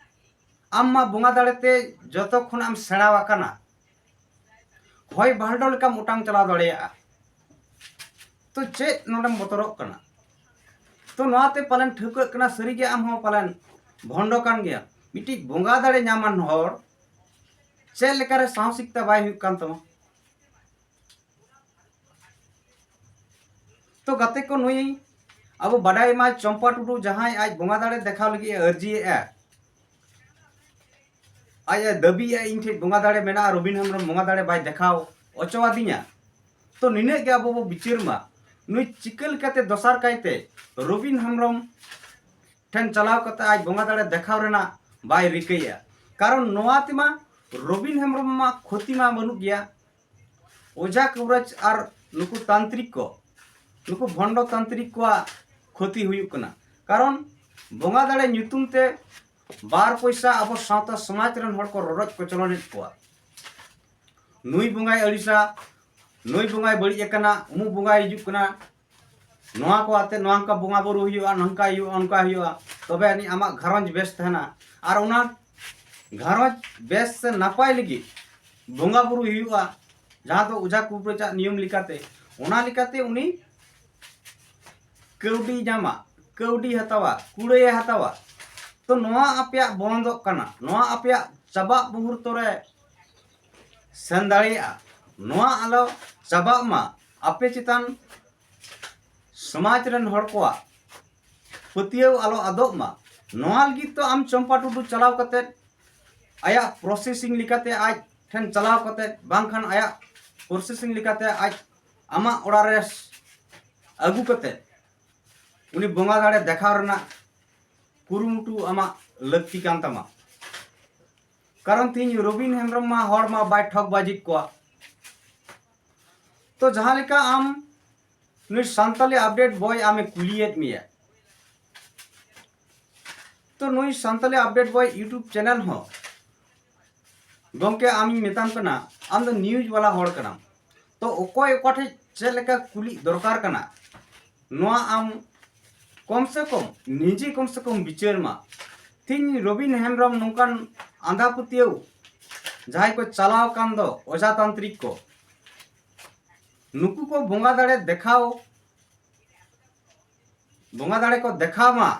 ᱟᱢ ᱢᱟ ᱵᱚᱸᱜᱟ ᱫᱟᱲᱮᱛᱮ ᱡᱚᱛᱚ ᱠᱷᱚᱱᱟᱜ ᱮᱢ ᱥᱮᱬᱟ ᱟᱠᱟᱱᱟ, ᱦᱚᱭ ᱵᱷᱟᱨᱰᱚ ᱞᱮᱠᱟᱢ ᱚᱴᱟᱝ ᱪᱟᱞᱟᱣ ᱫᱟᱲᱮᱭᱟᱜᱼᱟ᱾ ᱛᱚ ᱪᱮᱫ ᱱᱚᱰᱮᱢ ᱵᱚᱛᱚᱨᱚᱜ ᱠᱟᱱᱟ? ᱛᱚ ᱱᱚᱣᱟᱛᱮ ᱯᱟᱞᱮᱱ ᱴᱷᱟᱹᱣᱠᱟᱹᱜ ᱠᱟᱱᱟ ᱥᱟᱹᱨᱤᱜᱮ ᱟᱢ ᱦᱚᱸ ᱯᱟᱞᱮᱱ ᱵᱷᱚᱱᱰᱚ ᱠᱟᱱ ᱜᱮᱭᱟ᱾ ᱢᱤᱫᱴᱤᱡ ᱵᱚᱸᱜᱟ ᱫᱟᱲᱮ ᱧᱟᱢᱟᱱ ᱦᱚᱲ ᱪᱮᱫ ᱞᱮᱠᱟᱨᱮ ᱥᱟᱦᱚᱥᱤᱠᱛᱟ ᱵᱟᱭ ᱦᱩᱭᱩᱜ ᱠᱟᱱ ᱛᱟᱢᱟ? ᱛᱚ ᱜᱟᱛᱮ ᱠᱚ, ᱱᱩᱭ ᱟᱵᱚ ᱵᱟᱰᱟᱭ ᱢᱟ ᱪᱚᱢᱯᱟ ᱴᱩᱰᱩ ᱡᱟᱦᱟᱸᱭ ᱟᱡ ᱵᱚᱸᱜᱟ ᱫᱟᱲᱮ ᱫᱮᱠᱷᱟᱣ ᱞᱟᱹᱜᱤᱫ ᱮ ᱟᱹᱨᱡᱤᱭᱮᱫᱼᱟ, ᱟᱡ ᱮ ᱫᱟᱹᱵᱤᱭᱮᱫᱼᱟ ᱤᱧ ᱴᱷᱮᱱ ᱵᱚᱸᱜᱟ ᱫᱟᱲᱮ ᱢᱮᱱᱟᱜᱼᱟ, ᱨᱚᱵᱤᱱ ᱦᱮᱢᱵᱨᱚᱢ ᱵᱚᱸᱜᱟ ᱫᱟᱲᱮ ᱵᱟᱭ ᱫᱮᱠᱷᱟᱣ ᱚᱪᱚᱣᱟᱫᱤᱧᱟ᱾ ᱛᱚ ᱱᱤᱱᱟᱹᱜ ᱜᱮ ᱟᱵᱚ ᱵᱚ ᱵᱤᱪᱟᱹᱨ ᱢᱟ, ᱱᱩᱭ ᱪᱤᱠᱟᱹ ᱞᱮᱠᱟᱛᱮ ᱫᱚᱥᱟᱨ ᱠᱟᱭᱛᱮ ᱨᱚᱵᱤᱱ ᱦᱮᱢᱵᱨᱚᱢ ᱴᱷᱮᱱ ᱪᱟᱞᱟᱣ ᱠᱟᱛᱮ ᱟᱡ ᱵᱚᱸᱜᱟ ᱫᱟᱲᱮ ᱫᱮᱠᱷᱟᱣ ᱨᱮᱱᱟᱜ ᱵᱟᱭ ᱨᱤᱠᱟᱹᱭᱮᱫᱼᱟ᱾ ᱠᱟᱨᱚᱱ ᱱᱚᱣᱟ ᱛᱮᱢᱟ ᱨᱚᱵᱤᱱ ᱦᱮᱢᱵᱨᱚᱢ ᱢᱟ ᱠᱷᱚᱛᱤ ᱢᱟ ᱵᱟᱹᱱᱩᱜ ᱜᱮᱭᱟ, ᱚᱡᱷᱟ ᱠᱚᱵᱨᱟᱡᱽ ᱟᱨ ᱱᱩᱠᱩ ᱛᱟᱱᱛᱨᱤᱠ ᱠᱚ, ᱱᱩᱠᱩ ᱵᱷᱚᱱᱰᱚ ᱛᱟᱱᱛᱨᱤᱠ ᱠᱚᱣᱟᱜ ᱠᱷᱚᱛᱤ ᱦᱩᱭᱩᱜ ᱠᱟᱱᱟ᱾ ᱠᱟᱨᱚᱱ ᱵᱚᱸᱜᱟ ᱫᱟᱲᱮ ᱧᱩᱛᱩᱢ ᱛᱮ ᱵᱟᱨ ᱯᱚᱭᱥᱟ ᱟᱵᱚ ᱥᱟᱶᱛᱟ ᱥᱚᱢᱟᱡᱽ ᱨᱮᱱ ᱦᱚᱲ ᱠᱚ ᱨᱚᱰᱚᱡ ᱠᱚᱪᱞᱚᱱᱮᱫ ᱠᱚᱣᱟ᱾ ᱱᱩᱭ ᱵᱚᱸᱜᱟᱭ ᱟᱹᱲᱤᱥᱟ, ᱱᱩᱭ ᱵᱚᱸᱜᱟᱭ ᱵᱟᱹᱲᱤᱡ ᱟᱠᱟᱱᱟ, ᱩᱢᱩᱠ ᱵᱚᱸᱜᱟᱭ ᱦᱤᱡᱩᱜ ᱠᱟᱱᱟ, ᱱᱚᱣᱟ ᱠᱚ ᱟᱛᱮ ᱱᱚᱝᱠᱟ ᱵᱚᱸᱜᱟ ᱵᱩᱨᱩ ᱦᱩᱭᱩᱜᱼᱟ, ᱱᱚᱝᱠᱟ ᱦᱩᱭᱩᱜᱼᱟ, ᱚᱱᱠᱟ ᱦᱩᱭᱩᱜᱼᱟ, ᱛᱚᱵᱮ ᱟᱹᱱᱤᱡ ᱟᱢᱟᱜ ᱜᱷᱟᱨᱚᱸᱡᱽ ᱵᱮᱥ ᱛᱟᱦᱮᱱᱟ᱾ ᱟᱨ ᱚᱱᱟ ᱜᱷᱟᱨᱚᱸᱡᱽ ᱵᱮᱥ ᱥᱮ ᱱᱟᱯᱟᱭ ᱞᱟᱹᱜᱤᱫ ᱵᱚᱸᱜᱟ ᱵᱩᱨᱩ ᱦᱩᱭᱩᱜᱼᱟ, ᱡᱟᱦᱟᱸ ᱫᱚ ᱚᱡᱷᱟ ᱠᱩᱵᱨᱟᱡᱟᱜ ᱱᱤᱭᱚᱢ ᱞᱮᱠᱟᱛᱮ, ᱚᱱᱟ ᱞᱮᱠᱟᱛᱮ ᱩᱱᱤ ᱠᱟᱹᱣᱰᱤ ᱧᱟᱢᱟ, ᱠᱟᱹᱣᱰᱤ ᱦᱟᱛᱟᱣᱟ, ᱠᱩᱲᱟᱹᱭᱮ ᱦᱟᱛᱟᱣᱟ᱾ ᱛᱚ ᱱᱚᱣᱟ ᱟᱯᱮᱭᱟᱜ ᱵᱚᱱᱫᱚᱜ ᱠᱟᱱᱟ, ᱱᱚᱣᱟ ᱟᱯᱮᱭᱟᱜ ᱪᱟᱵᱟᱜ ᱢᱩᱦᱩᱨᱛᱚ ᱨᱮ ᱥᱮᱱ ᱫᱟᱲᱮᱭᱟᱜᱼᱟ᱾ ᱱᱚᱣᱟ ᱟᱞᱚ ᱪᱟᱵᱟᱜ ᱢᱟ, ᱟᱯᱮ ᱪᱮᱛᱟᱱ ᱥᱚᱢᱟᱡᱽ ᱨᱮᱱ ᱦᱚᱲ ᱠᱚᱣᱟᱜ ᱯᱟᱹᱛᱭᱟᱹᱣ ᱟᱞᱚ ᱟᱫᱚᱜ ᱢᱟ᱾ ᱱᱚᱣᱟ ᱞᱟᱹᱜᱤᱫ ᱛᱚ ᱟᱢ ᱪᱚᱢᱯᱟ ᱴᱩᱰᱩ ᱪᱟᱞᱟᱣ ᱠᱟᱛᱮ, ᱟᱭᱟᱜ ᱯᱨᱚᱥᱮᱥᱤᱝ ᱞᱮᱠᱟᱛᱮ ᱟᱡ ᱴᱷᱮᱱ ᱪᱟᱞᱟᱣ ᱠᱟᱛᱮ, ᱵᱟᱝᱠᱷᱟᱱ ᱟᱭᱟᱜ ᱯᱨᱚᱥᱮᱥᱤᱝ ᱞᱮᱠᱟᱛᱮ ᱟᱡ ᱟᱢᱟᱜ ᱚᱲᱟᱜ ᱨᱮ ᱟᱹᱜᱩ ᱠᱟᱛᱮ ᱩᱱᱤ ᱵᱚᱸᱜᱟ ᱫᱟᱲᱮ ᱫᱮᱠᱷᱟᱣ ᱨᱮᱱᱟᱜ ᱠᱩᱨᱩᱢᱩᱴᱩ ᱟᱢᱟᱜ ᱞᱟᱹᱠᱛᱤ ᱠᱟᱱ ᱛᱟᱢᱟ᱾ ᱠᱟᱨᱚᱱ ᱛᱮᱦᱮᱧ ᱨᱚᱵᱤᱱ ᱦᱮᱢᱵᱨᱚᱢ ᱢᱟ ᱦᱚᱲ ᱢᱟ ᱵᱟᱭ ᱴᱷᱚᱠ ᱵᱟᱡᱤ ᱠᱚᱣᱟ᱾ ᱛᱚ ᱡᱟᱦᱟᱸ ᱞᱮᱠᱟ ᱟᱢ ᱱᱩᱭ ᱥᱟᱱᱛᱟᱞᱤ ᱟᱯᱰᱮᱴ ᱵᱚᱭ ᱟᱢᱮ ᱠᱩᱞᱤᱭᱮᱫ ᱢᱮᱭᱟ, ᱛᱚ ᱱᱩᱭ ᱥᱟᱱᱛᱟᱞᱤ ᱟᱯᱰᱮᱴ ᱵᱚᱭ YouTube ᱪᱮᱱᱮᱞ ᱦᱚᱸ ᱜᱚᱢᱠᱮ ᱟᱢᱤᱧ ᱢᱮᱛᱟᱢ ᱠᱟᱱᱟ, ᱟᱢ ᱫᱚ ᱱᱤᱭᱩᱡᱽ ᱵᱟᱞᱟ ᱦᱚᱲ ᱠᱟᱱᱟᱢ᱾ ᱛᱚ ᱚᱠᱚᱭ ᱚᱠᱟ ᱴᱷᱮᱡ ᱪᱮᱫ ᱞᱮᱠᱟ ᱠᱩᱞᱤ ᱫᱚᱨᱠᱟᱨ ᱠᱟᱱᱟ, ᱱᱚᱣᱟ ᱟᱢ ᱠᱚᱢ ᱥᱮ ᱠᱚᱢ ᱱᱤᱡᱮ ᱠᱚᱢ ᱥᱮ ᱠᱚᱢ ᱵᱤᱪᱟᱹᱨ ᱢᱟ᱾ ᱛᱤᱦᱤᱧ ᱨᱚᱵᱤᱱ ᱦᱮᱢᱵᱨᱚᱢ ᱱᱚᱝᱠᱟᱱ ᱟᱸᱫᱷᱟ ᱯᱟᱹᱛᱭᱟᱹᱣ ᱡᱟᱦᱟᱸᱭ ᱠᱚ ᱪᱟᱞᱟᱣ ᱟᱠᱟᱱ ᱫᱚ ᱚᱡᱷᱟ ᱛᱟᱱᱛᱨᱤᱠ ᱠᱚ, ᱱᱩᱠᱩ ᱠᱚ ᱵᱚᱸᱜᱟ ᱫᱟᱲᱮ ᱫᱮᱠᱷᱟᱣ, ᱵᱚᱸᱜᱟ ᱫᱟᱲᱮ ᱠᱚ ᱫᱮᱠᱷᱟᱣ ᱢᱟ,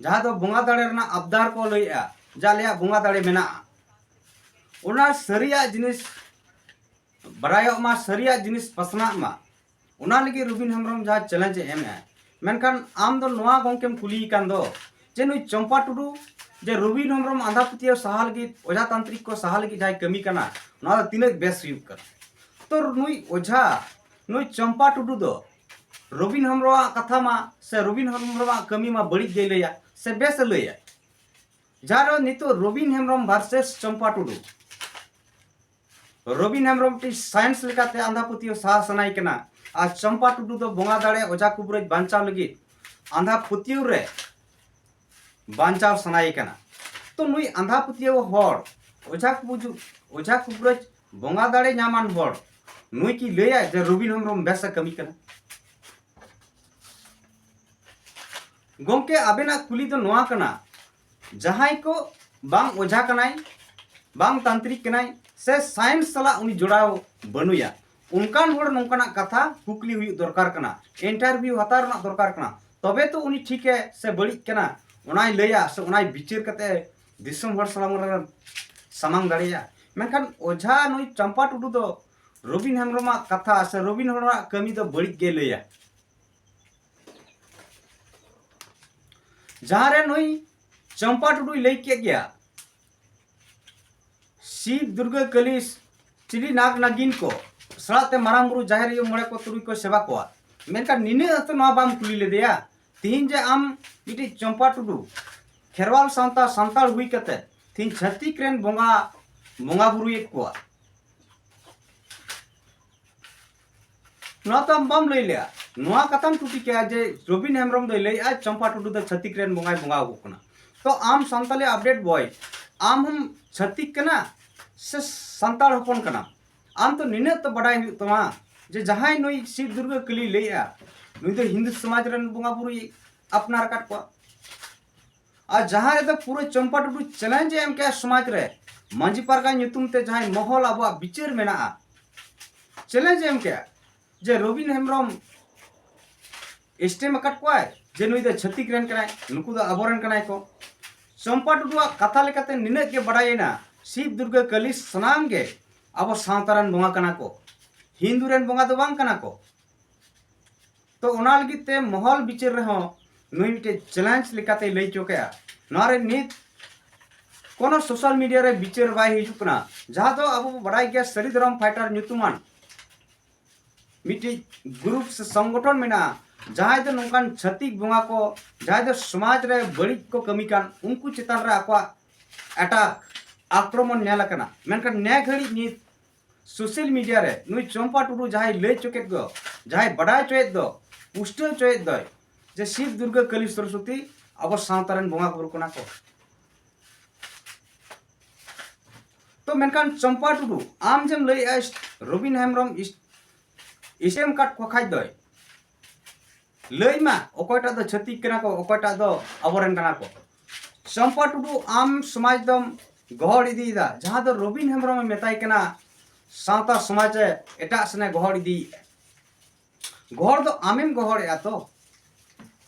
ᱡᱟᱦᱟᱸ ᱫᱚ ᱵᱚᱸᱜᱟ ᱫᱟᱲᱮ ᱨᱮᱱᱟᱜ ᱟᱵᱫᱟᱨ ᱠᱚ ᱞᱟᱹᱭᱮᱜᱼᱟ, ᱡᱮ ᱟᱞᱮᱭᱟᱜ ᱵᱚᱸᱜᱟ ᱫᱟᱲᱮ ᱢᱮᱱᱟᱜᱼᱟ, ᱚᱱᱟ ᱥᱟᱹᱨᱤᱭᱟᱜ ᱡᱤᱱᱤᱥ ᱵᱟᱲᱟᱭᱚᱜ ᱢᱟ, ᱥᱟᱹᱨᱤᱭᱟᱜ ᱡᱤᱱᱤᱥ ᱯᱟᱥᱱᱟᱜ ᱢᱟ᱾ ᱚᱱᱟ ᱞᱟᱹᱜᱤᱫ ᱨᱚᱵᱤᱱ ᱦᱮᱢᱵᱨᱚᱢ ᱡᱟᱦᱟᱸ ᱪᱮᱞᱮᱧᱡᱽ ᱮ ᱮᱢᱮᱜᱼᱟ᱾ ᱢᱮᱱᱠᱷᱟᱱ ᱟᱢ ᱫᱚ ᱱᱚᱣᱟ ᱜᱚᱢᱠᱮᱢ ᱠᱩᱞᱤᱭᱮ ᱠᱟᱱ ᱫᱚ ᱡᱮ ᱱᱩᱭ ᱪᱚᱢᱯᱟ ᱴᱩᱰᱩ ᱡᱮ ᱨᱚᱵᱤᱱ ᱦᱮᱢᱵᱨᱚᱢ ᱟᱸᱫᱷᱟ ᱯᱟᱹᱛᱭᱟᱹᱣ ᱥᱟᱦᱟ ᱞᱟᱹᱜᱤᱫ, ᱚᱡᱷᱟ ᱛᱟᱱᱛᱨᱤᱠ ᱠᱚ ᱥᱟᱦᱟ ᱞᱟᱹᱜᱤᱫ ᱡᱟᱦᱟᱸᱭ ᱠᱟᱹᱢᱤ ᱠᱟᱱᱟ, ᱱᱚᱣᱟ ᱫᱚ ᱛᱤᱱᱟᱹᱜ ᱵᱮᱥ ᱦᱩᱭᱩᱜ ᱠᱟᱱᱟ? ᱛᱚ ᱱᱩᱭ ᱚᱡᱷᱟ, ᱱᱩᱭ ᱪᱚᱢᱯᱟ ᱴᱩᱰᱩ ᱫᱚ ᱨᱚᱵᱤᱱ ᱦᱮᱢᱵᱨᱚᱢᱟᱜ ᱠᱟᱛᱷᱟ ᱢᱟ ᱥᱮ ᱨᱚᱵᱤᱱ ᱦᱮᱢᱵᱨᱚᱢᱟᱜ ᱠᱟᱹᱢᱤ ᱢᱟ ᱵᱟᱹᱲᱤᱡ ᱜᱮᱭ ᱞᱟᱹᱭᱟ ᱥᱮ ᱵᱮᱥ ᱮ ᱞᱟᱹᱭᱟ? ᱡᱟᱦᱟᱸ ᱨᱮ ᱱᱤᱛᱚᱜ ᱨᱚᱵᱤᱱ ᱦᱮᱢᱵᱨᱚᱢ ᱵᱷᱟᱨᱥᱮᱥ ᱪᱚᱢᱯᱟ ᱴᱩᱰᱩ, ᱨᱚᱵᱤᱱ ᱦᱮᱢᱵᱨᱚᱢ ᱢᱤᱫᱴᱤᱡ ᱥᱟᱭᱮᱱᱥ ᱞᱮᱠᱟᱛᱮ ᱟᱸᱫᱷᱟ ᱯᱟᱹᱛᱭᱟᱹᱣ ᱥᱟᱦᱟ ᱥᱟᱱᱟᱭᱮ ᱠᱟᱱᱟ, ᱟᱨ ᱪᱚᱢᱯᱟ ᱴᱩᱰᱩ ᱫᱚ ᱵᱚᱸᱜᱟ ᱫᱟᱲᱮ, ᱚᱡᱷᱟ ᱠᱩᱵᱨᱟᱹᱡ ᱵᱟᱧᱪᱟᱣ ᱞᱟᱹᱜᱤᱫ ᱟᱸᱫᱷᱟ ᱯᱟᱹᱛᱭᱟᱹᱣ ᱨᱮ ᱵᱟᱧᱪᱟᱣ ᱥᱟᱱᱟᱭᱮ ᱠᱟᱱᱟ᱾ ᱛᱚ ᱱᱩᱭ ᱟᱸᱫᱷᱟ ᱯᱟᱹᱛᱭᱟᱹᱣ ᱦᱚᱲ, ᱚᱡᱷᱟ ᱠᱩᱵᱩᱡᱩ-, ᱚᱡᱷᱟ ᱠᱩᱵᱨᱟᱹᱡ, ᱵᱚᱸᱜᱟ ᱫᱟᱲᱮ ᱧᱟᱢᱟᱱ ᱦᱚᱲ, ᱱᱩᱭ ᱠᱤ ᱞᱟᱹᱭᱟᱭ ᱡᱮ ᱨᱚᱵᱤᱱ ᱦᱮᱢᱵᱨᱚᱢ ᱵᱮᱥ ᱮ ᱠᱟᱹᱢᱤ ᱠᱟᱱᱟ? ᱜᱚᱢᱠᱮ, ᱟᱵᱮᱱᱟᱜ ᱠᱩᱞᱤ ᱫᱚ ᱱᱚᱣᱟ ᱠᱟᱱᱟ, ᱡᱟᱦᱟᱸᱭ ᱠᱚ ᱵᱟᱝ ᱚᱡᱷᱟ ᱠᱟᱱᱟᱭ, ᱵᱟᱝ ᱛᱟᱱᱛᱨᱤᱠ ᱠᱟᱱᱟᱭ, ᱥᱮ ᱥᱟᱭᱮᱱᱥ ᱥᱟᱞᱟᱜ ᱩᱱᱤ ᱡᱚᱲᱟᱣ ᱵᱟᱹᱱᱩᱭᱟ, ᱚᱱᱠᱟᱱ ᱦᱚᱲ ᱱᱚᱝᱠᱟᱱᱟᱜ ᱠᱟᱛᱷᱟ ᱠᱩᱠᱞᱤ ᱦᱩᱭᱩᱜ ᱫᱚᱨᱠᱟᱨ ᱠᱟᱱᱟ, ᱤᱱᱴᱟᱨᱵᱷᱤᱭᱩ ᱦᱟᱛᱟᱣ ᱨᱮᱱᱟᱜ ᱫᱚᱨᱠᱟᱨ ᱠᱟᱱᱟ, ᱛᱚᱵᱮ ᱛᱚ ᱩᱱᱤ ᱴᱷᱤᱠᱮ ᱥᱮ ᱵᱟᱹᱲᱤᱡ ᱠᱟᱱᱟ ᱚᱱᱟᱭ ᱞᱟᱹᱭᱟ, ᱥᱮ ᱚᱱᱟᱭ ᱵᱤᱪᱟᱹᱨ ᱠᱟᱛᱮ ᱫᱤᱥᱚᱢ ᱦᱚᱲ ᱥᱟᱢᱟᱝ ᱨᱮ ᱥᱟᱢᱟᱝ ᱫᱟᱲᱮᱭᱟᱜᱼᱟ᱾ ᱢᱮᱱᱠᱷᱟᱱ ᱚᱡᱷᱟ ᱱᱩᱭ ᱪᱟᱢᱯᱟ ᱴᱩᱰᱩ ᱫᱚ ᱨᱚᱵᱤᱱ ᱦᱮᱢᱵᱨᱚᱢᱟᱜ ᱠᱟᱛᱷᱟ ᱥᱮ ᱨᱚᱵᱤᱱ ᱦᱮᱢᱵᱨᱚᱢᱟᱜ ᱠᱟᱹᱢᱤ ᱫᱚ ᱵᱟᱹᱲᱤᱡ ᱜᱮᱭ ᱞᱟᱹᱭᱟ᱾ ᱡᱟᱦᱟᱸ ᱨᱮ ᱱᱩᱭ ᱪᱟᱢᱯᱟ ᱴᱩᱰᱩᱭ ᱞᱟᱹᱭ ᱠᱮᱫ ᱜᱮᱭᱟ, ᱥᱤᱵ, ᱫᱩᱨᱜᱟᱹ, ᱠᱟᱹᱞᱤ, ᱪᱤᱞᱤ ᱱᱟᱜᱽ ᱱᱟᱜᱤᱱ ᱠᱚ ᱥᱟᱞᱟᱜ ᱛᱮ ᱢᱟᱨᱟᱝ ᱵᱩᱨᱩ, ᱡᱟᱦᱮᱨ ᱟᱭᱳ, ᱢᱚᱬᱮ ᱠᱚ, ᱛᱩᱨᱩᱭ ᱠᱚ ᱥᱮᱵᱟ ᱠᱚᱣᱟ, ᱢᱮᱱᱠᱷᱟᱱ ᱱᱤᱱᱟᱹᱜ ᱦᱚᱸᱛᱚ ᱱᱚᱣᱟ ᱵᱟᱢ ᱠᱩᱞᱤ ᱞᱮᱫᱮᱭᱟ᱾ ᱛᱤᱦᱤᱧ ᱡᱮ ᱟᱢ ᱢᱤᱫᱴᱤᱡ ᱪᱚᱢᱯᱟ ᱴᱩᱰᱩ ᱠᱷᱮᱨᱣᱟᱞ ᱥᱟᱶᱛᱟ ᱥᱟᱱᱛᱟᱲ ᱦᱩᱭ ᱠᱟᱛᱮ ᱛᱤᱦᱤᱧ ᱪᱷᱟᱹᱛᱤᱠ ᱨᱮᱱ ᱵᱚᱸᱜᱟ, ᱵᱚᱸᱜᱟ ᱵᱩᱨᱩᱭᱮᱫ ᱠᱚᱣᱟ, ᱱᱚᱣᱟ ᱛᱚ ᱟᱢ ᱵᱟᱢ ᱞᱟᱹᱭ ᱞᱮᱜᱼᱟ᱾ ᱱᱚᱣᱟ ᱠᱟᱛᱷᱟᱢ ᱴᱩᱴᱤ ᱠᱮᱜᱼᱟ ᱡᱮ ᱨᱚᱵᱤᱱ ᱦᱮᱢᱵᱨᱚᱢ ᱫᱚᱭ ᱞᱟᱹᱭᱮᱜᱼᱟ ᱪᱟᱢᱯᱟ ᱴᱩᱰᱩ ᱫᱚ ᱪᱷᱟᱹᱛᱤᱠ ᱨᱮᱱ ᱵᱚᱸᱜᱟᱭ ᱵᱚᱸᱜᱟ ᱟᱠᱚ ᱠᱟᱱᱟ᱾ ᱛᱚ ᱟᱢ ᱥᱟᱱᱛᱟᱞᱤ ᱟᱯᱰᱮᱴ ᱵᱚᱭ, ᱟᱢ ᱦᱚᱸᱢ ᱪᱷᱟᱹᱛᱤᱠ ᱠᱟᱱᱟ ᱥᱮ ᱥᱟᱱᱛᱟᱲ ᱦᱚᱯᱚᱱ ᱠᱟᱱᱟᱢ? ᱟᱢ ᱛᱚ ᱱᱤᱱᱟᱹᱜ ᱛᱚ ᱵᱟᱰᱟᱭ ᱦᱩᱭᱩᱜ ᱛᱟᱢᱟ ᱡᱮ ᱡᱟᱦᱟᱸᱭ ᱱᱩᱭ ᱥᱤᱵ ᱫᱩᱨᱜᱟᱹ ᱠᱟᱹᱞᱤᱭ ᱞᱟᱹᱭᱮᱜᱼᱟ, ᱱᱩᱭ ᱫᱚ ᱦᱤᱱᱫᱩ ᱥᱚᱢᱟᱡᱽ ᱨᱮᱱ ᱵᱚᱸᱜᱟ ᱵᱩᱨᱩᱭ ᱟᱯᱱᱟᱨ ᱟᱠᱟᱫ ᱠᱚᱣᱟ᱾ ᱟᱨ ᱡᱟᱦᱟᱸ ᱨᱮᱫᱚ ᱯᱩᱨᱟᱹ ᱪᱟᱢᱯᱟ ᱴᱩᱰᱩ ᱪᱮᱞᱮᱧᱡᱽ ᱮ ᱮᱢ ᱠᱮᱜᱼᱟ ᱥᱚᱢᱟᱡᱽ ᱨᱮ, ᱢᱟᱹᱡᱷᱤ ᱯᱟᱨᱜᱟᱱᱟ ᱧᱩᱛᱩᱢ ᱛᱮ ᱡᱟᱦᱟᱸᱭ ᱢᱚᱦᱚᱞ ᱟᱵᱚᱣᱟᱜ ᱵᱤᱪᱟᱹᱨ ᱢᱮᱱᱟᱜᱼᱟ, ᱪᱮᱞᱮᱧᱡᱽ ᱮ ᱮᱢ ᱠᱮᱜᱼᱟ ᱡᱮ ᱨᱚᱵᱤᱱ ᱦᱮᱢᱵᱨᱚᱢ ᱮᱥᱴᱮᱢ ᱟᱠᱟᱫ ᱠᱚᱣᱟᱭ ᱡᱮ ᱱᱩᱭ ᱫᱚ ᱪᱷᱟᱹᱛᱤᱠ ᱨᱮᱱ ᱠᱟᱱᱟᱭ, ᱱᱩᱠᱩ ᱫᱚ ᱟᱵᱚᱨᱮᱱ ᱠᱟᱱᱟᱭ ᱠᱚ᱾ ᱪᱟᱢᱯᱟ ᱴᱩᱰᱩᱣᱟᱜ ᱠᱟᱛᱷᱟ ᱞᱮᱠᱟᱛᱮ ᱱᱤᱱᱟᱹᱜ ᱜᱮ ᱵᱟᱰᱟᱭᱮᱱᱟ, ᱥᱤᱵ ᱫᱩᱨᱜᱟᱹ ᱠᱟᱹᱞᱤ ᱥᱟᱱᱟᱢ ᱜᱮ ᱟᱵᱚ ᱥᱟᱶᱛᱟ ᱨᱮᱱ ᱵᱚᱸᱜᱟ ᱠᱟᱱᱟ ᱠᱚ, ᱦᱤᱱᱫᱩ ᱨᱮᱱ ᱵᱚᱸᱜᱟ ᱫᱚ ᱵᱟᱝ ᱠᱟᱱᱟ ᱠᱚ᱾ ᱛᱚ ᱚᱱᱟ ᱞᱟᱹᱜᱤᱫ ᱛᱮ ᱢᱚᱦᱚᱞ ᱵᱤᱪᱟᱹᱨ ᱨᱮᱦᱚᱸ ᱱᱩᱭ ᱢᱤᱫᱴᱮᱡ ᱪᱮᱞᱮᱧᱡᱽ ᱞᱮᱠᱟᱛᱮᱭ ᱞᱟᱹᱭ ᱦᱚᱪᱚ ᱠᱮᱜᱼᱟ᱾ ᱱᱚᱣᱟ ᱨᱮ ᱱᱤᱛ ᱠᱳᱱᱳ ᱥᱳᱥᱟᱞ ᱢᱤᱰᱤᱭᱟ ᱨᱮ ᱵᱤᱪᱟᱹᱨ ᱵᱟᱭ ᱦᱤᱡᱩᱜ ᱠᱟᱱᱟ, ᱡᱟᱦᱟᱸ ᱫᱚ ᱟᱵᱚ ᱵᱚ ᱵᱟᱰᱟᱭ ᱜᱮᱭᱟ ᱥᱟᱹᱨᱤ ᱫᱷᱚᱨᱚᱢ ᱯᱷᱟᱭᱴᱟᱨ ᱧᱩᱛᱩᱢᱟᱱ ᱢᱤᱫᱴᱤᱡ ᱜᱨᱩᱯ ᱥᱮ ᱥᱚᱝᱜᱚᱴᱷᱚᱱ ᱢᱮᱱᱟᱜᱼᱟ, ᱡᱟᱦᱟᱸᱭ ᱫᱚ ᱱᱚᱝᱠᱟᱱ ᱪᱷᱟᱹᱛᱤᱠ ᱵᱚᱸᱜᱟ ᱠᱚ, ᱡᱟᱦᱟᱸᱭ ᱫᱚ ᱥᱚᱢᱟᱡᱽ ᱨᱮ ᱵᱟᱹᱲᱤᱡ ᱠᱚ ᱠᱟᱹᱢᱤ ᱠᱟᱱ, ᱩᱱᱠᱩ ᱪᱮᱛᱟᱱ ᱨᱮ ᱟᱠᱚᱣᱟᱜ ᱮᱴᱟᱠ ᱟᱠᱨᱚᱢᱚᱱ ᱧᱮᱞ ᱟᱠᱟᱱᱟ᱾ ᱢᱮᱱᱠᱷᱟᱱ ᱱᱮ ᱜᱷᱟᱹᱲᱤᱡ ᱱᱤᱛ ᱥᱳᱥᱟᱞ ᱢᱤᱰᱤᱭᱟ ᱨᱮ ᱱᱩᱭ ᱪᱚᱢᱯᱟ ᱴᱩᱰᱩ ᱡᱟᱦᱟᱸᱭ ᱞᱟᱹᱭ ᱦᱚᱪᱚ ᱠᱮᱫ ᱫᱚ, ᱡᱟᱦᱟᱸᱭ ᱵᱟᱰᱟᱭ ᱦᱚᱪᱚᱭᱮᱫ ᱫᱚ, ᱯᱩᱥᱴᱟᱹᱣ ᱦᱚᱪᱚᱭᱮᱫ ᱫᱚᱭ ᱡᱮ ᱥᱤᱵ ᱫᱩᱨᱜᱟᱹ ᱠᱟᱹᱞᱤ ᱥᱚᱨᱚᱥᱚᱛᱤ ᱟᱵᱚ ᱥᱟᱶᱛᱟ ᱨᱮᱱ ᱵᱚᱸᱜᱟ ᱵᱩᱨᱩ ᱠᱟᱱᱟ ᱠᱚ᱾ ᱛᱚ ᱢᱮᱱᱠᱷᱟᱱ ᱪᱚᱢᱯᱟ ᱴᱩᱰᱩ, ᱟᱢ ᱡᱮᱢ ᱞᱟᱹᱭᱮᱜᱼᱟ ᱨᱚᱵᱤᱱ ᱦᱮᱢᱵᱨᱚᱢ ᱤᱥ-, ᱤᱥᱮᱢ ᱠᱟᱴ ᱠᱚ ᱠᱷᱟᱡ ᱫᱚᱭ, ᱞᱟᱹᱭ ᱢᱟ ᱚᱠᱚᱭᱴᱟᱜ ᱫᱚ ᱪᱷᱟᱹᱛᱤᱠ ᱠᱟᱱᱟ ᱠᱚ, ᱚᱠᱚᱭᱴᱟᱜ ᱫᱚ ᱟᱵᱚᱨᱮᱱ ᱠᱟᱱᱟ ᱠᱚ᱾ ᱪᱚᱢᱯᱟ ᱴᱩᱰᱩ, ᱟᱢ ᱥᱚᱢᱟᱡᱽ ᱫᱚᱢ ᱜᱚᱦᱚᱲ ᱤᱫᱤᱭᱮᱫᱟ, ᱡᱟᱦᱟᱸ ᱫᱚ ᱨᱚᱵᱤᱱ ᱦᱮᱢᱵᱨᱚᱢᱮ ᱢᱮᱛᱟᱭ ᱠᱟᱱᱟ ᱥᱟᱶᱛᱟ ᱥᱚᱢᱟᱡᱽ ᱮ ᱮᱴᱟᱜ ᱥᱮᱱᱮ ᱜᱚᱦᱚᱲ ᱤᱫᱤᱭᱮᱫᱼᱟ᱾ ᱜᱚᱦᱚᱲ ᱫᱚ ᱟᱢᱮᱢ ᱜᱚᱦᱚᱲᱮᱜᱼᱟ ᱛᱚ᱾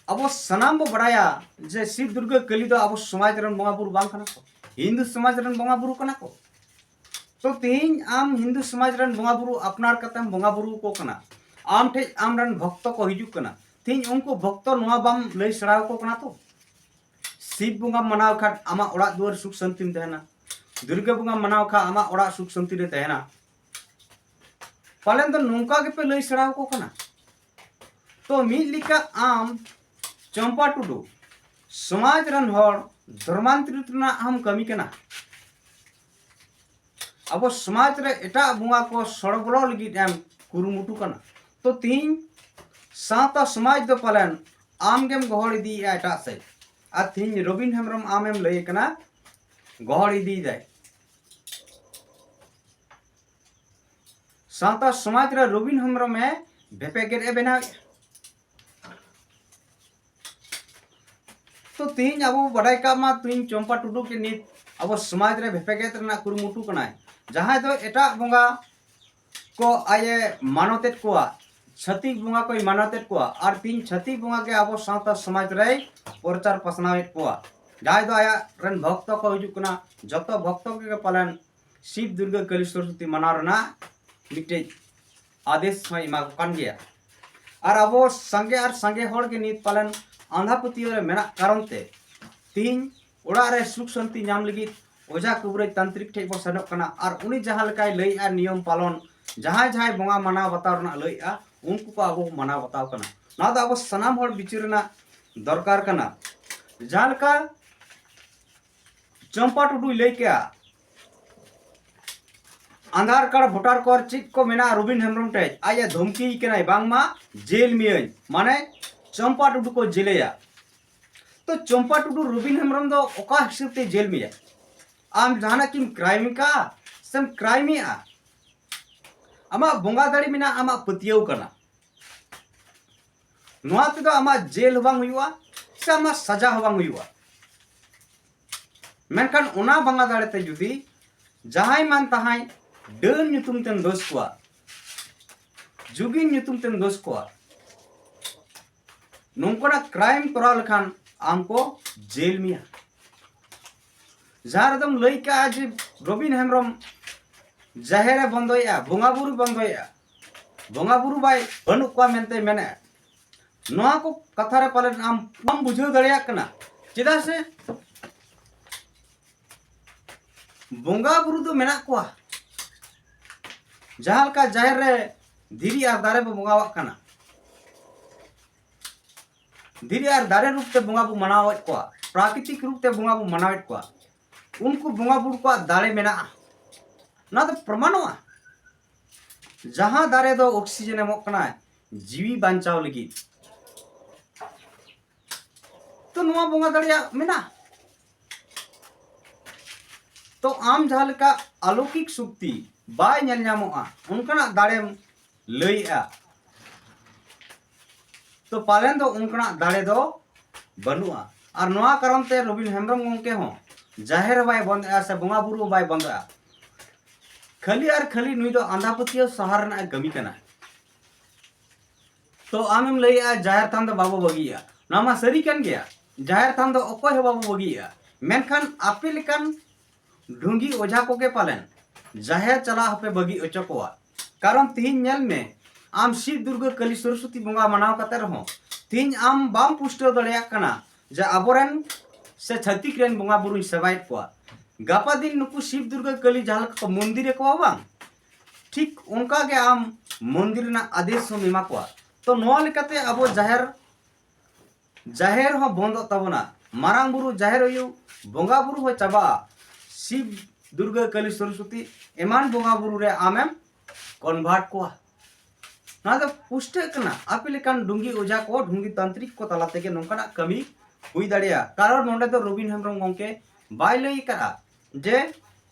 ᱟᱵᱚ ᱥᱟᱱᱟᱢ ᱵᱚ ᱵᱟᱲᱟᱭᱟ ᱡᱮ ᱥᱤᱵ ᱫᱩᱨᱜᱟᱹ ᱠᱟᱹᱞᱤ ᱫᱚ ᱟᱵᱚ ᱥᱚᱢᱟᱡᱽ ᱨᱮᱱ ᱵᱚᱸᱜᱟ ᱵᱩᱨᱩ ᱵᱟᱝ ᱠᱟᱱᱟ ᱠᱚ, ᱦᱤᱱᱫᱩ ᱥᱚᱢᱟᱡᱽ ᱨᱮᱱ ᱵᱚᱸᱜᱟ ᱵᱩᱨᱩ ᱠᱟᱱᱟ ᱠᱚ᱾ ᱛᱚ ᱛᱮᱦᱮᱧ ᱟᱢ ᱦᱤᱱᱫᱩ ᱥᱚᱢᱟᱡᱽ ᱨᱮᱱ ᱵᱚᱸᱜᱟ ᱵᱩᱨᱩ ᱟᱯᱱᱟᱨ ᱠᱟᱛᱮᱢ ᱵᱚᱸᱜᱟ ᱵᱩᱨᱩ ᱟᱠᱚ ᱠᱟᱱᱟ, ᱟᱢ ᱴᱷᱮᱡ ᱟᱢ ᱨᱮᱱ ᱵᱷᱚᱠᱛᱚ ᱠᱚ ᱦᱤᱡᱩᱜ ᱠᱟᱱᱟ, ᱛᱮᱦᱮᱧ ᱩᱱᱠᱩ ᱵᱷᱚᱠᱛᱚ ᱱᱚᱣᱟ ᱵᱟᱢ ᱞᱟᱹᱭ ᱥᱮᱬᱟ ᱟᱠᱚ ᱠᱟᱱᱟ ᱛᱚ᱾ ᱥᱤᱵ ᱵᱚᱸᱜᱟᱢ ᱢᱟᱱᱟᱣ ᱠᱷᱟᱱ ᱟᱢᱟᱜ ᱚᱲᱟᱜ ᱫᱩᱣᱟᱹᱨ ᱥᱩᱠ ᱥᱟᱱᱛᱤᱢ ᱛᱟᱦᱮᱱᱟ, ᱫᱩᱨᱜᱟᱹ ᱵᱚᱸᱜᱟᱢ ᱢᱟᱱᱟᱣ ᱠᱷᱟᱱ ᱟᱢᱟᱜ ᱚᱲᱟᱜ ᱥᱩᱠ ᱥᱟᱱᱛᱤ ᱨᱮ ᱛᱟᱦᱮᱱᱟ᱾ ᱯᱟᱞᱮᱱ ᱫᱚ ᱱᱚᱝᱠᱟ ᱜᱮᱯᱮ ᱞᱟᱹᱭ ᱥᱮᱬᱟ ᱟᱠᱚ ᱠᱟᱱᱟ᱾ ᱛᱚ ᱢᱤᱫ ᱞᱮᱠᱟ ᱟᱢ ᱪᱚᱢᱯᱟ ᱴᱩᱰᱩ ᱥᱚᱢᱟᱡᱽ ᱨᱮᱱ ᱦᱚᱲ ᱫᱷᱚᱨᱢᱟᱱᱛᱚᱨᱤᱛ ᱨᱮᱱᱟᱜ ᱦᱚᱸᱢ ᱠᱟᱹᱢᱤ ᱠᱟᱱᱟ, ᱟᱵᱚ ᱥᱚᱢᱟᱡᱽ ᱨᱮ ᱮᱴᱟᱜ ᱵᱚᱸᱜᱟ ᱠᱚ ᱥᱚᱲᱚ ᱵᱚᱞᱚ ᱞᱟᱹᱜᱤᱫ ᱮᱢ ᱠᱩᱨᱩᱢᱩᱴᱩ ᱠᱟᱱᱟ᱾ ᱛᱚ ᱛᱤᱦᱤᱧ ᱥᱟᱶᱛᱟ ᱥᱚᱢᱟᱡᱽ ᱫᱚ ᱯᱟᱞᱮᱱ ᱟᱢᱜᱮᱢ ᱜᱚᱦᱚᱲ ᱤᱫᱤᱭᱮᱫᱼᱟ ᱮᱴᱟᱜ ᱥᱮᱫ, ᱟᱨ ᱛᱤᱦᱤᱧ ᱨᱚᱵᱤᱱ ᱦᱮᱢᱵᱨᱚᱢ ᱟᱢᱮᱢ ᱞᱟᱹᱭ ᱠᱟᱱᱟ ᱜᱚᱦᱚᱲ ᱤᱫᱤᱭᱮᱫᱟᱭ᱾ ᱥᱟᱶᱛᱟ ᱥᱚᱢᱟᱡᱽ ᱨᱮ ᱨᱚᱵᱤᱱ ᱦᱮᱢᱵᱨᱚᱢᱮ ᱵᱷᱮᱯᱮᱜᱮᱫ ᱮ ᱵᱮᱱᱟᱣᱮᱫᱼᱟ᱾ ᱛᱚ ᱛᱤᱦᱤᱧ ᱟᱵᱚ ᱵᱟᱰᱟᱭ ᱠᱟᱜ ᱢᱟ, ᱛᱤᱦᱤᱧ ᱪᱚᱢᱯᱟ ᱴᱩᱰᱩ ᱜᱮ ᱱᱤᱛ ᱟᱵᱚ ᱥᱚᱢᱟᱡᱽ ᱨᱮ ᱵᱷᱮᱯᱮᱜᱮᱫ ᱨᱮᱱᱟᱜ ᱠᱩᱨᱩᱢᱩᱴᱩ ᱠᱟᱱᱟᱭ, ᱡᱟᱦᱟᱸᱭ ᱫᱚ ᱮᱴᱟᱜ ᱵᱚᱸᱜᱟ ᱠᱚ ᱟᱡ ᱮ ᱢᱟᱱᱚᱛᱮᱫ ᱠᱚᱣᱟ, ᱪᱷᱟᱹᱛᱤᱠ ᱵᱚᱸᱜᱟ ᱠᱚᱭ ᱢᱟᱱᱚᱛᱮᱫ ᱠᱚᱣᱟ, ᱟᱨ ᱛᱤᱦᱤᱧ ᱪᱷᱟᱹᱛᱤᱠ ᱵᱚᱸᱜᱟ ᱜᱮ ᱟᱵᱚ ᱥᱟᱶᱛᱟ ᱥᱚᱢᱟᱡᱽ ᱨᱮᱭ ᱯᱨᱚᱪᱟᱨ ᱯᱟᱥᱱᱟᱣᱮᱫ ᱠᱚᱣᱟ᱾ ᱡᱟᱦᱟᱸᱭ ᱫᱚ ᱟᱭᱟᱜ ᱨᱮᱱ ᱵᱷᱚᱠᱛᱚ ᱠᱚ ᱦᱤᱡᱩᱜ ᱠᱟᱱᱟ, ᱡᱚᱛᱚ ᱵᱷᱚᱠᱛᱚ ᱜᱮ ᱯᱟᱞᱮᱱ ᱥᱤᱵ ᱫᱩᱨᱜᱟᱹ ᱠᱟᱹᱞᱤ ᱥᱚᱨᱚᱥᱚᱛᱤ ᱢᱟᱱᱟᱣ ᱨᱮᱱᱟᱜ ᱢᱤᱫᱴᱮᱡ ᱟᱫᱮᱥ ᱦᱚᱸᱭ ᱮᱢᱟ ᱠᱚ ᱠᱟᱱ ᱜᱮᱭᱟ᱾ ᱟᱨ ᱟᱵᱚ ᱥᱟᱸᱜᱮ ᱟᱨ ᱥᱟᱸᱜᱮ ᱦᱚᱲ ᱜᱮ ᱱᱤᱛ ᱯᱟᱞᱮᱱ ᱟᱸᱫᱷᱟ ᱯᱟᱹᱛᱭᱟᱹᱣ ᱨᱮ ᱢᱮᱱᱟᱜ ᱠᱟᱨᱚᱱ ᱛᱮ ᱛᱤᱦᱤᱧ ᱚᱲᱟᱜ ᱨᱮ ᱥᱩᱠ ᱥᱟᱱᱛᱤ ᱧᱟᱢ ᱞᱟᱹᱜᱤᱫ ᱚᱡᱷᱟ ᱠᱩᱵᱨᱟᱹᱡ ᱛᱟᱱᱛᱨᱤᱠ ᱴᱷᱮᱡ ᱵᱚ ᱥᱮᱱᱚᱜ ᱠᱟᱱᱟ, ᱟᱨ ᱩᱱᱤ ᱡᱟᱦᱟᱸ ᱞᱮᱠᱟᱭ ᱞᱟᱹᱭᱮᱜᱼᱟ ᱱᱤᱭᱚᱢ ᱯᱟᱞᱚᱱ, ᱡᱟᱦᱟᱸᱭ ᱡᱟᱦᱟᱸᱭ ᱵᱚᱸᱜᱟ ᱢᱟᱱᱟᱣ ᱵᱟᱛᱟᱣ ᱨᱮᱱᱟᱜ ᱞᱟᱹᱭᱮᱜᱼᱟ, ᱩᱱᱠᱩ ᱠᱚ ᱟᱵᱚ ᱵᱚ ᱢᱟᱱᱟᱣ ᱵᱟᱛᱟᱣ ᱠᱟᱱᱟ᱾ ᱱᱚᱣᱟ ᱫᱚ ᱟᱵᱚ ᱥᱟᱱᱟᱢ ᱦᱚᱲ ᱵᱤᱪᱟᱹᱨ ᱨᱮᱱᱟᱜ ᱫᱚᱨᱠᱟᱨ ᱠᱟᱱᱟ᱾ ᱡᱟᱦᱟᱸ ᱞᱮᱠᱟ ᱪᱚᱢᱯᱟ ᱴᱩᱰᱩᱭ ᱞᱟᱹᱭ ᱠᱮᱜᱼᱟ, ᱟᱫᱷᱟᱨ ᱠᱟᱨᱰ, ᱵᱷᱳᱴᱟᱨ ᱠᱟᱨᱰ ᱪᱮᱫ ᱠᱚ ᱢᱮᱱᱟᱜᱼᱟ, ᱨᱚᱵᱤᱱ ᱦᱮᱢᱵᱨᱚᱢ ᱴᱷᱮᱡ ᱟᱡ ᱮ ᱫᱷᱚᱢᱠᱤᱭ ᱠᱟᱱᱟᱭ, ᱵᱟᱝᱢᱟ ᱡᱮᱞ ᱢᱤᱭᱟᱹᱧ, ᱢᱟᱱᱮ ᱪᱚᱢᱯᱟ ᱴᱩᱰᱩ ᱠᱚ ᱡᱮᱞᱮᱭᱟ᱾ ᱛᱚ ᱪᱚᱢᱯᱟ ᱴᱩᱰᱩ, ᱨᱚᱵᱤᱱ ᱦᱮᱢᱵᱨᱚᱢ ᱫᱚ ᱚᱠᱟ ᱦᱤᱥᱟᱹᱵ ᱛᱮ ᱡᱮᱞ ᱢᱮᱭᱟ? ᱟᱢ ᱡᱟᱦᱟᱱᱟᱜ ᱠᱤᱢ ᱠᱨᱟᱭᱤᱢ ᱠᱟᱜᱼᱟ ᱥᱮᱢ ᱠᱨᱟᱭᱤᱢᱮᱜᱼᱟ? ᱟᱢᱟᱜ ᱵᱚᱸᱜᱟ ᱫᱟᱲᱮ ᱢᱮᱱᱟᱜᱼᱟ, ᱟᱢᱟᱜ ᱯᱟᱹᱛᱭᱟᱹᱣ ᱠᱟᱱᱟ, ᱱᱚᱣᱟ ᱛᱮᱫᱚ ᱟᱢᱟᱜ ᱡᱮᱞ ᱦᱚᱸ ᱵᱟᱝ ᱦᱩᱭᱩᱜᱼᱟ ᱥᱮ ᱟᱢᱟᱜ ᱥᱟᱡᱟ ᱦᱚᱸ ᱵᱟᱝ ᱦᱩᱭᱩᱜᱼᱟ᱾ ᱢᱮᱱᱠᱷᱟᱱ ᱚᱱᱟ ᱵᱚᱸᱜᱟ ᱫᱟᱲᱮ ᱛᱮ ᱡᱩᱫᱤ ᱡᱟᱦᱟᱸᱭ ᱢᱟᱱ ᱛᱟᱦᱟᱸᱭ ᱰᱟᱹᱱ ᱧᱩᱛᱩᱢ ᱛᱮᱢ ᱫᱳᱥ ᱠᱚᱣᱟ, ᱡᱩᱜᱤᱱ ᱧᱩᱛᱩᱢ ᱛᱮᱢ ᱫᱳᱥ ᱠᱚᱣᱟ, ᱱᱚᱝᱠᱟᱱᱟᱜ ᱠᱨᱟᱭᱤᱢ ᱠᱚᱨᱟᱣ ᱞᱮᱠᱷᱟᱱ ᱟᱢ ᱠᱚ ᱡᱮᱞ ᱢᱮᱭᱟ᱾ ᱡᱟᱦᱟᱸ ᱨᱮᱫᱚᱢ ᱞᱟᱹᱭ ᱠᱟᱜᱼᱟ ᱡᱮ ᱨᱚᱵᱤᱱ ᱦᱮᱢᱵᱨᱚᱢ ᱡᱟᱦᱮᱨ ᱮ ᱵᱚᱱᱫᱚᱭᱮᱜᱼᱟ, ᱵᱚᱸᱜᱟ ᱵᱩᱨᱩ ᱵᱚᱱᱫᱚᱭᱮᱜᱼᱟ, ᱵᱚᱸᱜᱟ ᱵᱩᱨᱩ ᱵᱟᱭ, ᱵᱟᱹᱱᱩᱜ ᱠᱚᱣᱟ ᱢᱮᱱᱛᱮ ᱢᱮᱱᱮᱜᱼᱟ᱾ ᱱᱚᱣᱟ ᱠᱚ ᱠᱟᱛᱷᱟ ᱨᱮ ᱯᱟᱞᱮᱱ ᱟᱢ ᱵᱟᱢ ᱵᱩᱡᱷᱟᱹᱣ ᱫᱟᱲᱮᱭᱟᱜ ᱠᱟᱱᱟ, ᱪᱮᱫᱟᱜ ᱥᱮ ᱵᱚᱸᱜᱟ ᱵᱩᱨᱩ ᱫᱚ ᱢᱮᱱᱟᱜ ᱠᱚᱣᱟ᱾ ᱡᱟᱦᱟᱸ ᱞᱮᱠᱟ ᱡᱟᱦᱮᱨ ᱨᱮ ᱫᱷᱤᱨᱤ ᱟᱨ ᱫᱟᱨᱮ ᱵᱚ ᱵᱚᱸᱜᱟᱣᱟᱜ ᱠᱟᱱᱟ, ᱫᱷᱤᱨᱤ ᱟᱨ ᱫᱟᱨᱮ ᱨᱩᱯ ᱛᱮ ᱵᱚᱸᱜᱟ ᱵᱚ ᱢᱟᱱᱟᱣᱮᱫ ᱠᱚᱣᱟ, ᱯᱨᱟᱠᱨᱤᱛᱤᱠ ᱨᱩᱯ ᱛᱮ ᱵᱚᱸᱜᱟ ᱵᱚ ᱢᱟᱱᱟᱣᱮᱫ ᱠᱚᱣᱟ, ᱩᱱᱠᱩ ᱵᱚᱸᱜᱟ ᱵᱩᱨᱩ ᱠᱚᱣᱟᱜ ᱫᱟᱲᱮ ᱢᱮᱱᱟᱜᱼᱟ᱾ ᱱᱚᱣᱟ ᱫᱚ ᱯᱨᱚᱢᱟᱱᱚᱜᱼᱟ᱾ ᱡᱟᱦᱟᱸ ᱫᱟᱨᱮ ᱫᱚ ᱚᱠᱥᱤᱡᱮᱱ ᱮᱢᱚᱜ ᱠᱟᱱᱟᱭ ᱡᱤᱣᱤ ᱵᱟᱧᱪᱟᱣ ᱞᱟᱹᱜᱤᱫ, ᱛᱚ ᱱᱚᱣᱟ ᱵᱚᱸᱜᱟ ᱫᱟᱲᱮᱭᱟᱜ ᱢᱮᱱᱟᱜᱼᱟ᱾ ᱛᱚ ᱟᱢ ᱡᱟᱦᱟᱸ ᱞᱮᱠᱟ ᱟᱞᱚᱠᱤᱠ ᱥᱚᱠᱛᱤ ᱵᱟᱭ ᱧᱮᱞ ᱧᱟᱢᱚᱜᱼᱟ, ᱚᱱᱠᱟᱱᱟᱜ ᱫᱟᱲᱮᱢ ᱞᱟᱹᱭᱮᱜᱼᱟ, ᱛᱚ ᱯᱟᱞᱮᱱ ᱫᱚ ᱚᱱᱠᱟᱱᱟᱜ ᱫᱟᱲᱮ ᱫᱚ ᱵᱟᱹᱱᱩᱜᱼᱟ᱾ ᱟᱨ ᱱᱚᱣᱟ ᱠᱟᱨᱚᱱ ᱛᱮ ᱨᱚᱵᱤᱱ ᱦᱮᱢᱵᱨᱚᱢ ᱜᱚᱢᱠᱮ ᱦᱚᱸ ᱡᱟᱦᱮᱨ ᱦᱚᱸ ᱵᱟᱭ ᱵᱚᱱᱫᱚᱜᱼᱟ ᱥᱮ ᱵᱚᱸᱜᱟ ᱵᱩᱨᱩ ᱦᱚᱸ ᱵᱟᱭ ᱵᱚᱱᱫᱚᱜᱼᱟ᱾ ᱠᱷᱟᱹᱞᱤ ᱟᱨ ᱠᱷᱟᱹᱞᱤ ᱱᱩᱭ ᱫᱚ ᱟᱸᱫᱷᱟ ᱯᱟᱹᱛᱭᱟᱹᱣ ᱥᱟᱦᱟᱨ ᱨᱮᱱᱟᱜ ᱮ ᱠᱟᱹᱢᱤ ᱠᱟᱱᱟ᱾ ᱛᱚ ᱟᱢᱮᱢ ᱞᱟᱹᱭᱮᱜᱼᱟ ᱡᱟᱦᱮᱨ ᱛᱷᱟᱱ ᱫᱚ ᱵᱟᱵᱚ ᱵᱟᱹᱜᱤᱭᱮᱜᱼᱟ, ᱱᱚᱣᱟ ᱢᱟ ᱥᱟᱹᱨᱤ ᱠᱟᱱ ᱜᱮᱭᱟ, ᱡᱟᱦᱮᱨ ᱛᱷᱟᱱ ᱫᱚ ᱚᱠᱚᱭ ᱦᱚᱸ ᱵᱟᱵᱚ ᱵᱟᱹᱜᱤᱭᱮᱜᱼᱟ᱾ ᱢᱮᱱᱠᱷᱟᱱ ᱟᱯᱮ ᱞᱮᱠᱟᱱ ᱰᱷᱩᱝᱜᱤ ᱚᱡᱷᱟ ᱠᱚᱜᱮ ᱯᱟᱞᱮᱱ ᱡᱟᱦᱮᱨ ᱪᱟᱞᱟᱜ ᱦᱚᱸᱯᱮ ᱵᱟᱹᱜᱤ ᱚᱪᱚ ᱠᱚᱣᱟ᱾ ᱠᱟᱨᱚᱱ ᱛᱤᱦᱤᱧ ᱧᱮᱞ ᱢᱮ, ᱟᱢ ᱥᱤᱵ ᱫᱩᱨᱜᱟᱹ ᱠᱟᱹᱞᱤ ᱥᱚᱨᱚᱥᱚᱛᱤ ᱵᱚᱸᱜᱟ ᱢᱟᱱᱟᱣ ᱠᱟᱛᱮ ᱨᱮᱦᱚᱸ ᱛᱤᱦᱤᱧ ᱟᱢ ᱵᱟᱢ ᱯᱩᱥᱴᱟᱹᱣ ᱫᱟᱲᱮᱭᱟᱜ ᱠᱟᱱᱟ ᱡᱮ ᱟᱵᱚᱨᱮᱱ ᱥᱮ ᱪᱷᱟᱹᱛᱤᱠ ᱨᱮᱱ ᱵᱚᱸᱜᱟ ᱵᱩᱨᱩᱧ ᱥᱮᱵᱟᱭᱮᱫ ᱠᱚᱣᱟ, ᱜᱟᱯᱟ ᱫᱤᱱ ᱱᱩᱠᱩ ᱥᱤᱵ ᱫᱩᱨᱜᱟᱹ ᱠᱟᱹᱞᱤ ᱡᱟᱦᱟᱸ ᱞᱮᱠᱟ ᱠᱚ ᱢᱚᱱᱫᱤᱨ ᱟᱠᱚᱣᱟ ᱵᱟᱝ, ᱴᱷᱤᱠ ᱚᱱᱠᱟ ᱜᱮ ᱟᱢ ᱢᱚᱱᱫᱤᱨ ᱨᱮᱱᱟᱜ ᱟᱫᱮᱥ ᱦᱚᱸᱢ ᱮᱢᱟ ᱠᱚᱣᱟ᱾ ᱛᱚ ᱱᱚᱣᱟ ᱞᱮᱠᱟᱛᱮ ᱟᱵᱚ ᱡᱟᱦᱮᱨ ᱡᱟᱦᱮᱨ ᱦᱚᱸ ᱵᱚᱱᱫᱚᱜ ᱛᱟᱵᱚᱱᱟ, ᱢᱟᱨᱟᱝ ᱵᱩᱨᱩ, ᱡᱟᱦᱮᱨ ᱟᱭᱳ, ᱵᱚᱸᱜᱟ ᱵᱩᱨᱩ ᱦᱚᱸ ᱪᱟᱵᱟᱜᱼᱟ, ᱥᱤᱵ, ᱫᱩᱨᱜᱟᱹ, ᱠᱟᱹᱞᱤ, ᱥᱚᱨᱚᱥᱚᱛᱤ ᱮᱢᱟᱱ ᱵᱚᱸᱜᱟ ᱵᱩᱨᱩ ᱨᱮ ᱟᱢᱮᱢ ᱠᱚᱱᱵᱷᱟᱨᱴ ᱠᱚᱣᱟ᱾ ᱱᱚᱣᱟ ᱫᱚ ᱯᱩᱥᱴᱟᱹᱜ ᱠᱟᱱᱟ, ᱟᱯᱮ ᱞᱮᱠᱟᱱ ᱰᱩᱝᱜᱤ ᱚᱡᱷᱟ ᱠᱚ, ᱰᱩᱝᱜᱤ ᱛᱟᱱᱛᱨᱤᱠ ᱠᱚ ᱛᱟᱞᱟ ᱛᱮᱜᱮ ᱱᱚᱝᱠᱟᱱᱟᱜ ᱠᱟᱹᱢᱤ ᱦᱩᱭ ᱫᱟᱲᱮᱭᱟᱜᱼᱟ᱾ ᱠᱟᱨᱚᱱ ᱱᱚᱰᱮ ᱫᱚ ᱨᱚᱵᱤᱱ ᱦᱮᱢᱵᱨᱚᱢ ᱜᱚᱢᱠᱮ ᱵᱟᱭ ᱞᱟᱹᱭ ᱟᱠᱟᱫᱼᱟ ᱡᱮ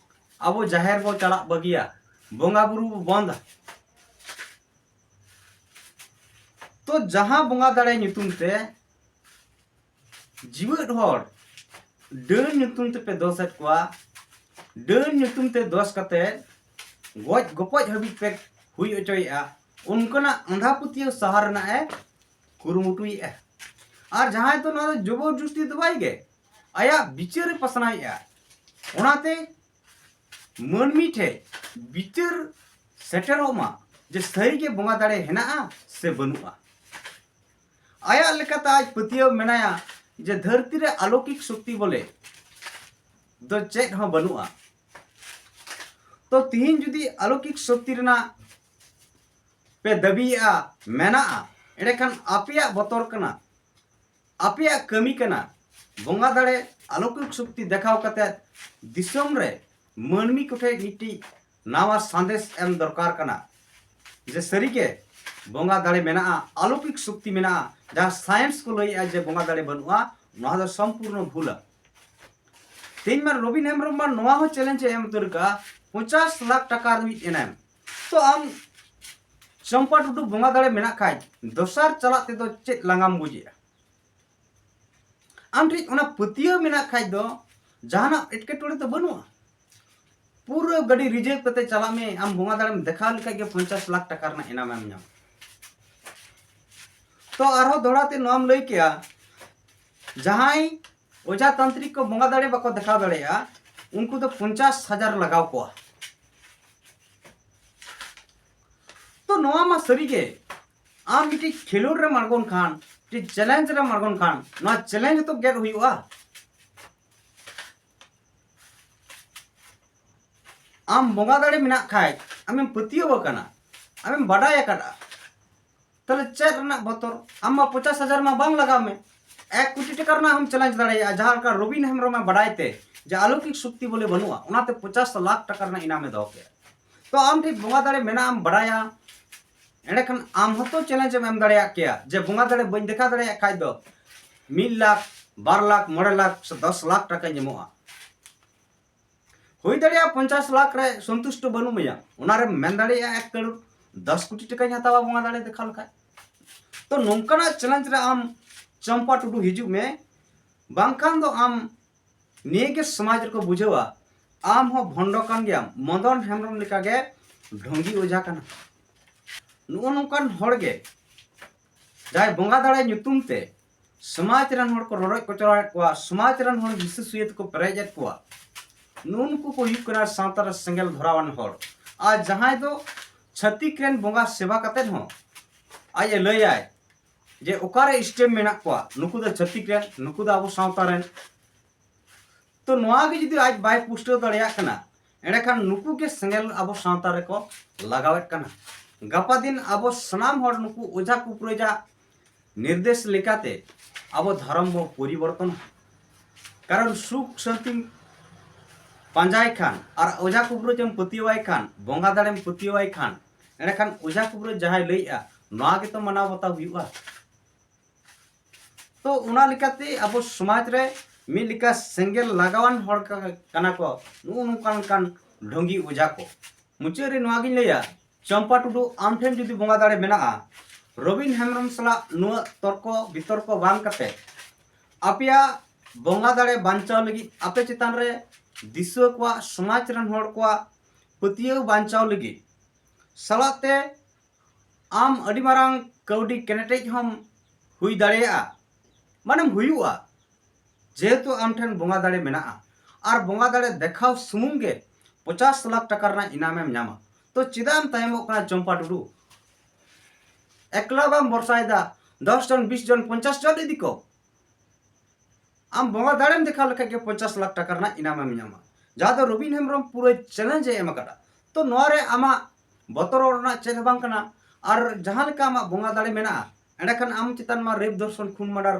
ᱟᱵᱚ ᱡᱟᱦᱮᱨ ᱵᱚ ᱪᱟᱞᱟᱜ ᱵᱟᱹᱜᱤᱭᱟ, ᱵᱚᱸᱜᱟ ᱵᱩᱨᱩ ᱵᱚ ᱵᱚᱱᱫᱟ᱾ ᱛᱚ ᱡᱟᱦᱟᱸ ᱵᱚᱸᱜᱟ ᱫᱟᱲᱮ ᱧᱩᱛᱩᱢ ᱛᱮ ᱡᱤᱣᱮᱫ ᱦᱚᱲ ᱰᱟᱹᱱ ᱧᱩᱛᱩᱢ ᱛᱮᱯᱮ ᱫᱚᱥᱮᱫ ᱠᱚᱣᱟ, ᱰᱟᱹᱱ ᱧᱩᱛᱩᱢ ᱛᱮ ᱫᱚᱥ ᱠᱟᱛᱮ ᱜᱚᱡ ᱜᱚᱯᱚᱡ ᱦᱟᱹᱵᱤᱡ ᱯᱮ ᱦᱩᱭ ᱦᱚᱪᱚᱭᱮᱫᱼᱟ, ᱚᱱᱠᱟᱱᱟᱜ ᱟᱸᱫᱷᱟ ᱯᱟᱹᱛᱭᱟᱹᱣ ᱥᱟᱦᱟ ᱨᱮᱱᱟᱜ ᱮ ᱠᱩᱨᱩᱢᱩᱴᱩᱭᱮᱫᱼᱟ᱾ ᱟᱨ ᱡᱟᱦᱟᱸᱭ ᱫᱚ ᱱᱚᱣᱟ ᱫᱚ ᱡᱚᱵᱚᱨ ᱡᱩᱥᱛᱤ ᱫᱚ ᱵᱟᱭ ᱜᱮ, ᱟᱭᱟᱜ ᱵᱤᱪᱟᱹᱨᱮ ᱯᱟᱥᱱᱟᱣᱮᱫᱼᱟ᱾ ᱚᱱᱟᱛᱮ ᱢᱟᱹᱱᱢᱤ ᱴᱷᱮᱱ ᱵᱤᱪᱟᱹᱨ ᱥᱮᱴᱮᱨᱚᱜ ᱢᱟ ᱡᱮ ᱥᱟᱹᱨᱤᱜᱮ ᱵᱚᱸᱜᱟ ᱫᱟᱲᱮ ᱦᱮᱱᱟᱜᱼᱟ ᱥᱮ ᱵᱟᱹᱱᱩᱜᱼᱟ᱾ ᱟᱭᱟᱜ ᱞᱮᱠᱟᱛᱮ ᱟᱡ ᱯᱟᱹᱛᱭᱟᱹᱣ ᱢᱮᱱᱟᱭᱟ ᱡᱮ ᱫᱷᱟᱹᱨᱛᱤ ᱨᱮ ᱟᱞᱚᱠᱤᱠ ᱥᱚᱠᱛᱤ ᱵᱚᱞᱮ ᱫᱚ ᱪᱮᱫ ᱦᱚᱸ ᱵᱟᱹᱱᱩᱜᱼᱟ᱾ ᱛᱚ ᱛᱤᱦᱤᱧ ᱡᱩᱫᱤ ᱟᱞᱚᱠᱤᱠ ᱥᱚᱠᱛᱤ ᱨᱮᱱᱟᱜ ᱯᱮ ᱫᱟᱹᱵᱤᱭᱮᱜᱼᱟ, ᱢᱮᱱᱟᱜᱼᱟ, ᱮᱸᱰᱮᱠᱷᱟᱱ ᱟᱯᱮᱭᱟᱜ ᱵᱚᱛᱚᱨ ᱠᱟᱱᱟ, ᱟᱯᱮᱭᱟᱜ ᱠᱟᱹᱢᱤ ᱠᱟᱱᱟ ᱵᱚᱸᱜᱟ ᱫᱟᱲᱮ ᱟᱞᱚᱠᱤᱠ ᱥᱚᱠᱛᱤ ᱫᱮᱠᱷᱟᱣ ᱠᱟᱛᱮ ᱫᱤᱥᱚᱢ ᱨᱮ ᱢᱟᱹᱱᱢᱤ ᱠᱚᱴᱷᱮᱱ ᱢᱤᱫᱴᱤᱡ ᱱᱟᱣᱟ ᱥᱟᱸᱫᱮᱥ ᱮᱢ ᱫᱚᱨᱠᱟᱨ ᱠᱟᱱᱟ ᱡᱮ ᱥᱟᱹᱨᱤᱜᱮ ᱵᱚᱸᱜᱟ ᱫᱟᱲᱮ ᱢᱮᱱᱟᱜᱼᱟ, ᱟᱞᱚᱠᱤᱠ ᱥᱚᱠᱛᱤ ᱢᱮᱱᱟᱜᱼᱟ᱾ ᱡᱟᱦᱟᱸ ᱥᱟᱭᱮᱱᱥ ᱠᱚ ᱞᱟᱹᱭᱮᱜᱼᱟ ᱡᱮ ᱵᱚᱸᱜᱟ ᱫᱟᱲᱮ ᱵᱟᱹᱱᱩᱜᱼᱟ, ᱱᱚᱣᱟ ᱫᱚ ᱥᱚᱢᱯᱩᱨᱱᱚ ᱵᱷᱩᱞᱟ᱾ ᱛᱮᱦᱮᱧ ᱢᱟ ᱨᱚᱵᱤᱱ ᱦᱮᱢᱵᱨᱚᱢ ᱢᱟ ᱱᱚᱣᱟ ᱦᱚᱸ ᱪᱮᱞᱮᱧᱡᱽ ᱮ ᱮᱢ ᱩᱛᱟᱹᱨ ᱠᱟᱜᱼᱟ, ᱯᱚᱧᱪᱟᱥ ᱞᱟᱠᱷ ᱴᱟᱠᱟ ᱨᱤᱱᱤᱡ ᱮᱱᱮᱢ᱾ ᱛᱚ ᱟᱢ ᱪᱚᱢᱯᱟ ᱴᱩᱰᱩ ᱵᱚᱸᱜᱟ ᱫᱟᱲᱮ ᱢᱮᱱᱟᱜ ᱠᱷᱟᱡ ᱫᱚᱥᱟᱨ ᱪᱟᱞᱟᱜ ᱛᱮᱫᱚ ᱪᱮᱫ ᱞᱟᱸᱜᱟᱢ ᱵᱩᱡᱮᱜᱼᱟ? ᱟᱢ ᱴᱷᱮᱡ ᱚᱱᱟ ᱯᱟᱹᱛᱭᱟᱹᱣ ᱢᱮᱱᱟᱜ ᱠᱷᱟᱡ ᱫᱚ ᱡᱟᱦᱟᱱᱟᱜ ᱮᱴᱠᱮᱴᱚᱬᱮ ᱫᱚ ᱵᱟᱹᱱᱩᱜᱼᱟ᱾ ᱯᱩᱨᱟᱹ ᱜᱟᱹᱰᱤ ᱨᱤᱡᱟᱹᱵᱷ ᱠᱟᱛᱮ ᱪᱟᱞᱟᱜ ᱢᱮ, ᱟᱢ ᱵᱚᱸᱜᱟ ᱫᱟᱲᱮᱢ ᱫᱮᱠᱷᱟᱣ ᱞᱮᱠᱷᱟᱡ ᱜᱮ ᱯᱚᱧᱪᱟᱥ ᱞᱟᱠᱷ ᱴᱟᱠᱟ ᱨᱮᱱᱟᱜ ᱮᱱᱟᱢ ᱮᱢ ᱧᱟᱢᱟ᱾ ᱛᱚ ᱟᱨᱦᱚᱸ ᱫᱚᱦᱲᱟ ᱛᱮ ᱱᱚᱣᱟᱢ ᱞᱟᱹᱭ ᱠᱮᱭᱟ, ᱡᱟᱦᱟᱸᱭ ᱚᱡᱷᱟ ᱛᱟᱱᱛᱨᱤᱠ ᱠᱚ ᱵᱚᱸᱜᱟ ᱫᱟᱲᱮ ᱵᱟᱠᱚ ᱫᱮᱠᱷᱟᱣ ᱫᱟᱲᱮᱭᱟᱜᱼᱟ, ᱩᱱᱠᱩ ᱫᱚ ᱯᱚᱧᱪᱟᱥ ᱦᱟᱡᱟᱨ ᱞᱟᱜᱟᱣ ᱠᱚᱣᱟ᱾ ᱛᱚ ᱱᱚᱣᱟ ᱢᱟ ᱥᱟᱹᱨᱤᱜᱮ, ᱟᱢ ᱢᱤᱫᱴᱤᱡ ᱠᱷᱮᱞᱳᱰ ᱨᱮᱢ ᱟᱬᱜᱚᱱ ᱠᱷᱟᱱ, ᱢᱤᱫᱴᱤᱡ ᱪᱮᱞᱮᱧᱡᱽ ᱨᱮᱢ ᱟᱬᱜᱚᱱ ᱠᱷᱟᱱ, ᱱᱚᱣᱟ ᱪᱮᱞᱮᱧᱡᱽ ᱦᱚᱸᱛᱚ ᱜᱮᱫ ᱦᱩᱭᱩᱜᱼᱟ᱾ ᱟᱢ ᱵᱚᱸᱜᱟ ᱫᱟᱲᱮ ᱢᱮᱱᱟᱜ ᱠᱷᱟᱡ, ᱟᱢᱮᱢ ᱯᱟᱹᱛᱭᱟᱹᱣ ᱟᱠᱟᱱᱟ, ᱟᱢᱮᱢ ᱵᱟᱰᱟᱭ ᱟᱠᱟᱫᱼᱟ, ᱛᱟᱦᱞᱮ ᱪᱮᱫ ᱨᱮᱱᱟᱜ ᱵᱚᱛᱚᱨ? ᱟᱢ ᱢᱟ ᱯᱚᱧᱪᱟᱥ ᱦᱟᱡᱟᱨ ᱢᱟ ᱵᱟᱝ ᱞᱟᱜᱟᱣ ᱢᱮ, ᱮᱠ ᱠᱳᱴᱤ ᱴᱟᱠᱟ ᱨᱮᱱᱟᱜ ᱦᱚᱸᱢ ᱪᱮᱞᱮᱧᱡᱽ ᱫᱟᱲᱮᱭᱟᱜᱼᱟ᱾ ᱡᱟᱦᱟᱸ ᱞᱮᱠᱟ ᱨᱚᱵᱤᱱ ᱦᱮᱢᱵᱨᱚᱢᱮ ᱵᱟᱰᱟᱭ ᱛᱮ ᱡᱮ ᱟᱞᱚᱠᱤᱠ ᱥᱚᱠᱛᱤ ᱵᱚᱞᱮ ᱵᱟᱹᱱᱩᱜᱼᱟ, ᱚᱱᱟᱛᱮ ᱯᱚᱧᱪᱟᱥ ᱞᱟᱠᱷ ᱴᱟᱠᱟ ᱨᱮᱱᱟᱜ ᱤᱱᱟᱢᱮ ᱫᱚᱦᱚ ᱠᱮᱫᱼᱟ᱾ ᱛᱚ ᱟᱢ ᱴᱷᱮᱱ ᱵᱚᱸᱜᱟ ᱫᱟᱲᱮ ᱢᱮᱱᱟᱜᱼᱟ, ᱟᱢ ᱵᱟᱰᱟᱭᱟ, ᱮᱸᱰᱮᱠᱷᱟᱱ ᱟᱢ ᱦᱚᱸᱛᱚ ᱪᱮᱞᱮᱧᱡᱽ ᱮᱢ ᱮᱢ ᱫᱟᱲᱮᱭᱟᱜ ᱠᱮᱭᱟ ᱡᱮ ᱵᱚᱸᱜᱟ ᱫᱟᱲᱮ ᱵᱟᱹᱧ ᱫᱮᱠᱷᱟᱣ ᱫᱟᱲᱮᱭᱟᱜ ᱠᱷᱟᱡ ᱫᱚ ᱢᱤᱫ ᱞᱟᱠᱷ, ᱵᱟᱨ ᱞᱟᱠᱷ, ᱢᱚᱬᱮ ᱞᱟᱠᱷ ᱥᱮ ᱫᱚᱥ ᱞᱟᱠᱷ ᱴᱟᱠᱟᱧ ᱮᱢᱚᱜᱼᱟ᱾ ᱦᱩᱭ ᱫᱟᱲᱮᱭᱟᱜᱼᱟ ᱯᱚᱧᱪᱟᱥ ᱞᱟᱠᱷ ᱨᱮ ᱥᱚᱱᱛᱩᱥᱴᱚ ᱵᱟᱹᱱᱩᱜ ᱢᱮᱭᱟ, ᱚᱱᱟᱨᱮᱢ ᱢᱮᱱ ᱫᱟᱲᱮᱭᱟᱜᱼᱟ ᱮᱠ ᱠᱟᱨᱳᱲ, ᱫᱚᱥ ᱠᱳᱴᱤ ᱴᱟᱠᱟᱧ ᱦᱟᱛᱟᱣᱟ ᱵᱚᱸᱜᱟ ᱫᱟᱲᱮ ᱫᱮᱠᱷᱟᱣ ᱞᱮᱠᱷᱟᱡ᱾ ᱛᱚ ᱱᱚᱝᱠᱟᱱᱟᱜ ᱪᱮᱞᱮᱧᱡᱽ ᱨᱮ ᱟᱢ ᱪᱚᱢᱯᱟ ᱴᱩᱰᱩ ᱦᱤᱡᱩᱜ ᱢᱮ, ᱵᱟᱝᱠᱷᱟᱱ ᱫᱚ ᱟᱢ ᱱᱤᱭᱟᱹᱜᱮ ᱥᱚᱢᱟᱡᱽ ᱨᱮᱠᱚ ᱵᱩᱡᱷᱟᱹᱣᱟ ᱟᱢ ᱦᱚᱸ ᱵᱷᱚᱱᱰᱚ ᱠᱟᱱ ᱜᱮᱭᱟᱢ, ᱢᱚᱫᱚᱱ ᱦᱮᱢᱵᱨᱚᱢ ᱞᱮᱠᱟᱜᱮ ᱰᱷᱚᱝᱜᱤ ᱚᱡᱷᱟ ᱠᱟᱱᱟ᱾ ᱱᱚᱜᱼᱚ ᱱᱚᱝᱠᱟᱱ ᱦᱚᱲ ᱜᱮ ᱡᱟᱦᱟᱸᱭ ᱵᱚᱸᱜᱟ ᱫᱟᱲᱮ ᱧᱩᱛᱩᱢ ᱛᱮ ᱥᱚᱢᱟᱡᱽ ᱨᱮᱱ ᱦᱚᱲ ᱠᱚ ᱨᱚᱰᱚᱡ ᱠᱚᱪᱞᱚᱱᱮᱫ ᱠᱚᱣᱟ, ᱥᱚᱢᱟᱡᱽ ᱨᱮᱱ ᱦᱚᱲ ᱦᱤᱸᱥᱟᱹ ᱥᱩᱭᱟᱹ ᱛᱮᱠᱚ ᱯᱮᱨᱮᱡ ᱮᱫ ᱠᱚᱣᱟ, ᱱᱩᱜᱼᱩ ᱱᱩᱠᱩ ᱠᱚ ᱦᱩᱭᱩᱜ ᱠᱟᱱᱟ ᱥᱟᱶᱛᱟ ᱨᱮ ᱥᱮᱸᱜᱮᱞ ᱫᱷᱚᱨᱟᱣᱟᱱ ᱦᱚᱲ᱾ ᱟᱨ ᱡᱟᱦᱟᱸᱭ ᱫᱚ ᱪᱷᱟᱹᱛᱤᱠ ᱨᱮᱱ ᱵᱚᱸᱜᱟ ᱥᱮᱵᱟ ᱠᱟᱛᱮᱫ ᱦᱚᱸ ᱟᱡ ᱮ ᱞᱟᱹᱭᱟᱭ ᱡᱮ ᱚᱠᱟᱨᱮ ᱥᱴᱮᱢ ᱢᱮᱱᱟᱜ ᱠᱚᱣᱟ, ᱱᱩᱠᱩ ᱫᱚ ᱪᱷᱟᱹᱛᱤᱠ ᱨᱮᱱ, ᱱᱩᱠᱩ ᱫᱚ ᱟᱵᱚ ᱥᱟᱶᱛᱟ ᱨᱮᱱ᱾ ᱛᱚ ᱱᱚᱣᱟ ᱜᱮ ᱡᱩᱫᱤ ᱟᱡ ᱵᱟᱭ ᱯᱩᱥᱴᱟᱹᱣ ᱫᱟᱲᱮᱭᱟᱜ ᱠᱟᱱᱟ, ᱮᱸᱰᱮᱠᱷᱟᱱ ᱱᱩᱠᱩ ᱜᱮ ᱥᱮᱸᱜᱮᱞ ᱟᱵᱚ ᱥᱟᱶᱛᱟ ᱨᱮᱠᱚ ᱞᱟᱜᱟᱣᱮᱫ ᱠᱟᱱᱟ᱾ ᱜᱟᱯᱟ ᱫᱤᱱ ᱟᱵᱚ ᱥᱟᱱᱟᱢ ᱦᱚᱲ ᱱᱩᱠᱩ ᱚᱡᱷᱟ ᱠᱩᱯᱨᱚᱡᱟ ᱱᱤᱨᱫᱮᱥ ᱞᱮᱠᱟᱛᱮ ᱟᱵᱚ ᱫᱷᱚᱨᱚᱢ ᱵᱚ ᱯᱚᱨᱤᱵᱚᱨᱛᱚᱱᱟ᱾ ᱠᱟᱨᱚᱱ ᱥᱩᱠ ᱥᱟᱱᱛᱤᱢ ᱯᱟᱸᱡᱟᱭ ᱠᱷᱟᱱ ᱟᱨ ᱚᱡᱷᱟ ᱠᱩᱯᱨᱚᱡᱮᱢ ᱯᱟᱹᱛᱭᱟᱹᱣᱟᱭ ᱠᱷᱟᱱ, ᱵᱚᱸᱜᱟ ᱫᱟᱲᱮᱢ ᱯᱟᱹᱛᱭᱟᱹᱣᱟᱭ ᱠᱷᱟᱱ, ᱮᱸᱰᱮᱠᱷᱟᱱ ᱚᱡᱷᱟ ᱠᱩᱯᱨᱚᱡ ᱡᱟᱦᱟᱸᱭ ᱞᱟᱹᱭᱮᱜᱼᱟ, ᱱᱚᱣᱟ ᱜᱮᱛᱚ ᱢᱟᱱᱟᱣ ᱵᱟᱛᱟᱣ ᱦᱩᱭᱩᱜᱼᱟ᱾ ᱛᱚ ᱚᱱᱟ ᱞᱮᱠᱟᱛᱮ ᱟᱵᱚ ᱥᱚᱢᱟᱡᱽ ᱨᱮ ᱢᱤᱫ ᱞᱮᱠᱟ ᱥᱮᱸᱜᱮᱞ ᱞᱟᱜᱟᱣᱟᱱ ᱦᱚᱲ ᱠᱟ-, ᱠᱟᱱᱟ ᱠᱚ ᱱᱩᱜᱼᱩ ᱱᱚᱝᱠᱟᱱ ᱰᱷᱚᱝᱜᱤ ᱚᱡᱷᱟ ᱠᱚ᱾ ᱢᱩᱪᱟᱹᱫ ᱨᱮ ᱱᱚᱣᱟ ᱜᱤᱧ ᱞᱟᱹᱭᱟ, ᱪᱚᱢᱯᱟ ᱴᱩᱰᱩ, ᱟᱢ ᱴᱷᱮᱱ ᱡᱩᱫᱤ ᱵᱚᱸᱜᱟ ᱫᱟᱲᱮ ᱢᱮᱱᱟᱜᱼᱟ, ᱨᱚᱵᱤᱱ ᱦᱮᱢᱵᱨᱚᱢ ᱥᱟᱞᱟᱜ ᱱᱩᱱᱟᱹᱜ ᱛᱚᱨᱠᱚ ᱵᱤᱛᱚᱨᱠᱚ ᱵᱟᱝ ᱠᱟᱛᱮ ᱟᱯᱮᱭᱟᱜ ᱵᱚᱸᱜᱟ ᱫᱟᱲᱮ ᱵᱟᱧᱪᱟᱣ ᱞᱟᱹᱜᱤᱫ, ᱟᱯᱮ ᱪᱮᱛᱟᱱ ᱨᱮ ᱫᱤᱥᱩᱣᱟᱹ ᱠᱚᱣᱟᱜ, ᱥᱚᱢᱟᱡᱽ ᱨᱮᱱ ᱦᱚᱲ ᱠᱚᱣᱟᱜ ᱯᱟᱹᱛᱭᱟᱹᱣ ᱵᱟᱧᱪᱟᱣ ᱞᱟᱹᱜᱤᱫ ᱥᱟᱞᱟᱜ ᱛᱮ ᱟᱢ ᱟᱹᱰᱤ ᱢᱟᱨᱟᱝ ᱠᱟᱹᱣᱰᱤ ᱠᱮᱱᱮᱴᱮᱡ ᱦᱚᱸᱢ ᱦᱩᱭ ᱫᱟᱲᱮᱭᱟᱜᱼᱟ, ᱢᱟᱱᱮᱢ ᱦᱩᱭᱩᱜᱼᱟ᱾ ᱡᱮᱦᱮᱛᱩ ᱟᱢ ᱴᱷᱮᱱ ᱵᱚᱸᱜᱟ ᱫᱟᱲᱮ ᱢᱮᱱᱟᱜᱼᱟ ᱟᱨ ᱵᱚᱸᱜᱟ ᱫᱟᱲᱮ ᱫᱮᱠᱷᱟᱣ ᱥᱩᱢᱩᱝ ᱜᱮ ᱯᱚᱧᱪᱟᱥ ᱞᱟᱠᱷ ᱴᱟᱠᱟ ᱨᱮᱱᱟᱜ ᱤᱱᱟᱢᱮᱢ ᱧᱟᱢᱟ᱾ ᱛᱚ ᱪᱮᱫᱟᱜ ᱮᱢ ᱛᱟᱭᱚᱢᱚᱜ ᱠᱟᱱᱟ ᱪᱚᱢᱯᱟ ᱴᱩᱰᱩ? ᱮᱠᱞᱟ ᱵᱟᱢ ᱵᱷᱚᱨᱥᱟᱭᱮᱫᱟ, ᱫᱚᱥ ᱡᱚᱱ, ᱵᱤᱥ ᱡᱚᱱ, ᱯᱚᱧᱪᱟᱥ ᱡᱚᱱ ᱤᱫᱤ ᱠᱚ᱾ ᱟᱢ ᱵᱚᱸᱜᱟ ᱫᱟᱲᱮᱢ ᱫᱮᱠᱷᱟᱣ ᱞᱮᱠᱷᱟᱡ ᱜᱮ ᱯᱚᱧᱪᱟᱥ ᱞᱟᱠᱷ ᱴᱟᱠᱟ ᱨᱮᱱᱟᱜ ᱤᱱᱟᱢᱮᱢ ᱧᱟᱢᱟ᱾ ᱡᱟᱦᱟᱸ ᱫᱚ ᱨᱚᱵᱤᱱ ᱦᱮᱢᱵᱨᱚᱢ ᱯᱩᱨᱟᱹ ᱪᱮᱞᱮᱧᱡᱽ ᱮ ᱮᱢ ᱟᱠᱟᱫᱟ᱾ ᱛᱚ ᱱᱚᱣᱟ ᱨᱮ ᱟᱢᱟᱜ ᱵᱚᱛᱚᱨᱚᱜ ᱨᱮᱱᱟᱜ ᱪᱮᱫ ᱦᱚᱸ ᱵᱟᱝ ᱠᱟᱱᱟ᱾ ᱟᱨ ᱡᱟᱦᱟᱸ ᱞᱮᱠᱟ ᱟᱢᱟᱜ ᱵᱚᱸᱜᱟ ᱫᱟᱲᱮ ᱢᱮᱱᱟᱜᱼᱟ, ᱮᱸᱰᱮᱠᱷᱟᱱ ᱟᱢ ᱪᱮᱛᱟᱱ ᱢᱟ ᱨᱮᱯ, ᱫᱷᱚᱨᱥᱚᱱ, ᱠᱷᱩᱱ, ᱢᱟᱰᱟᱨ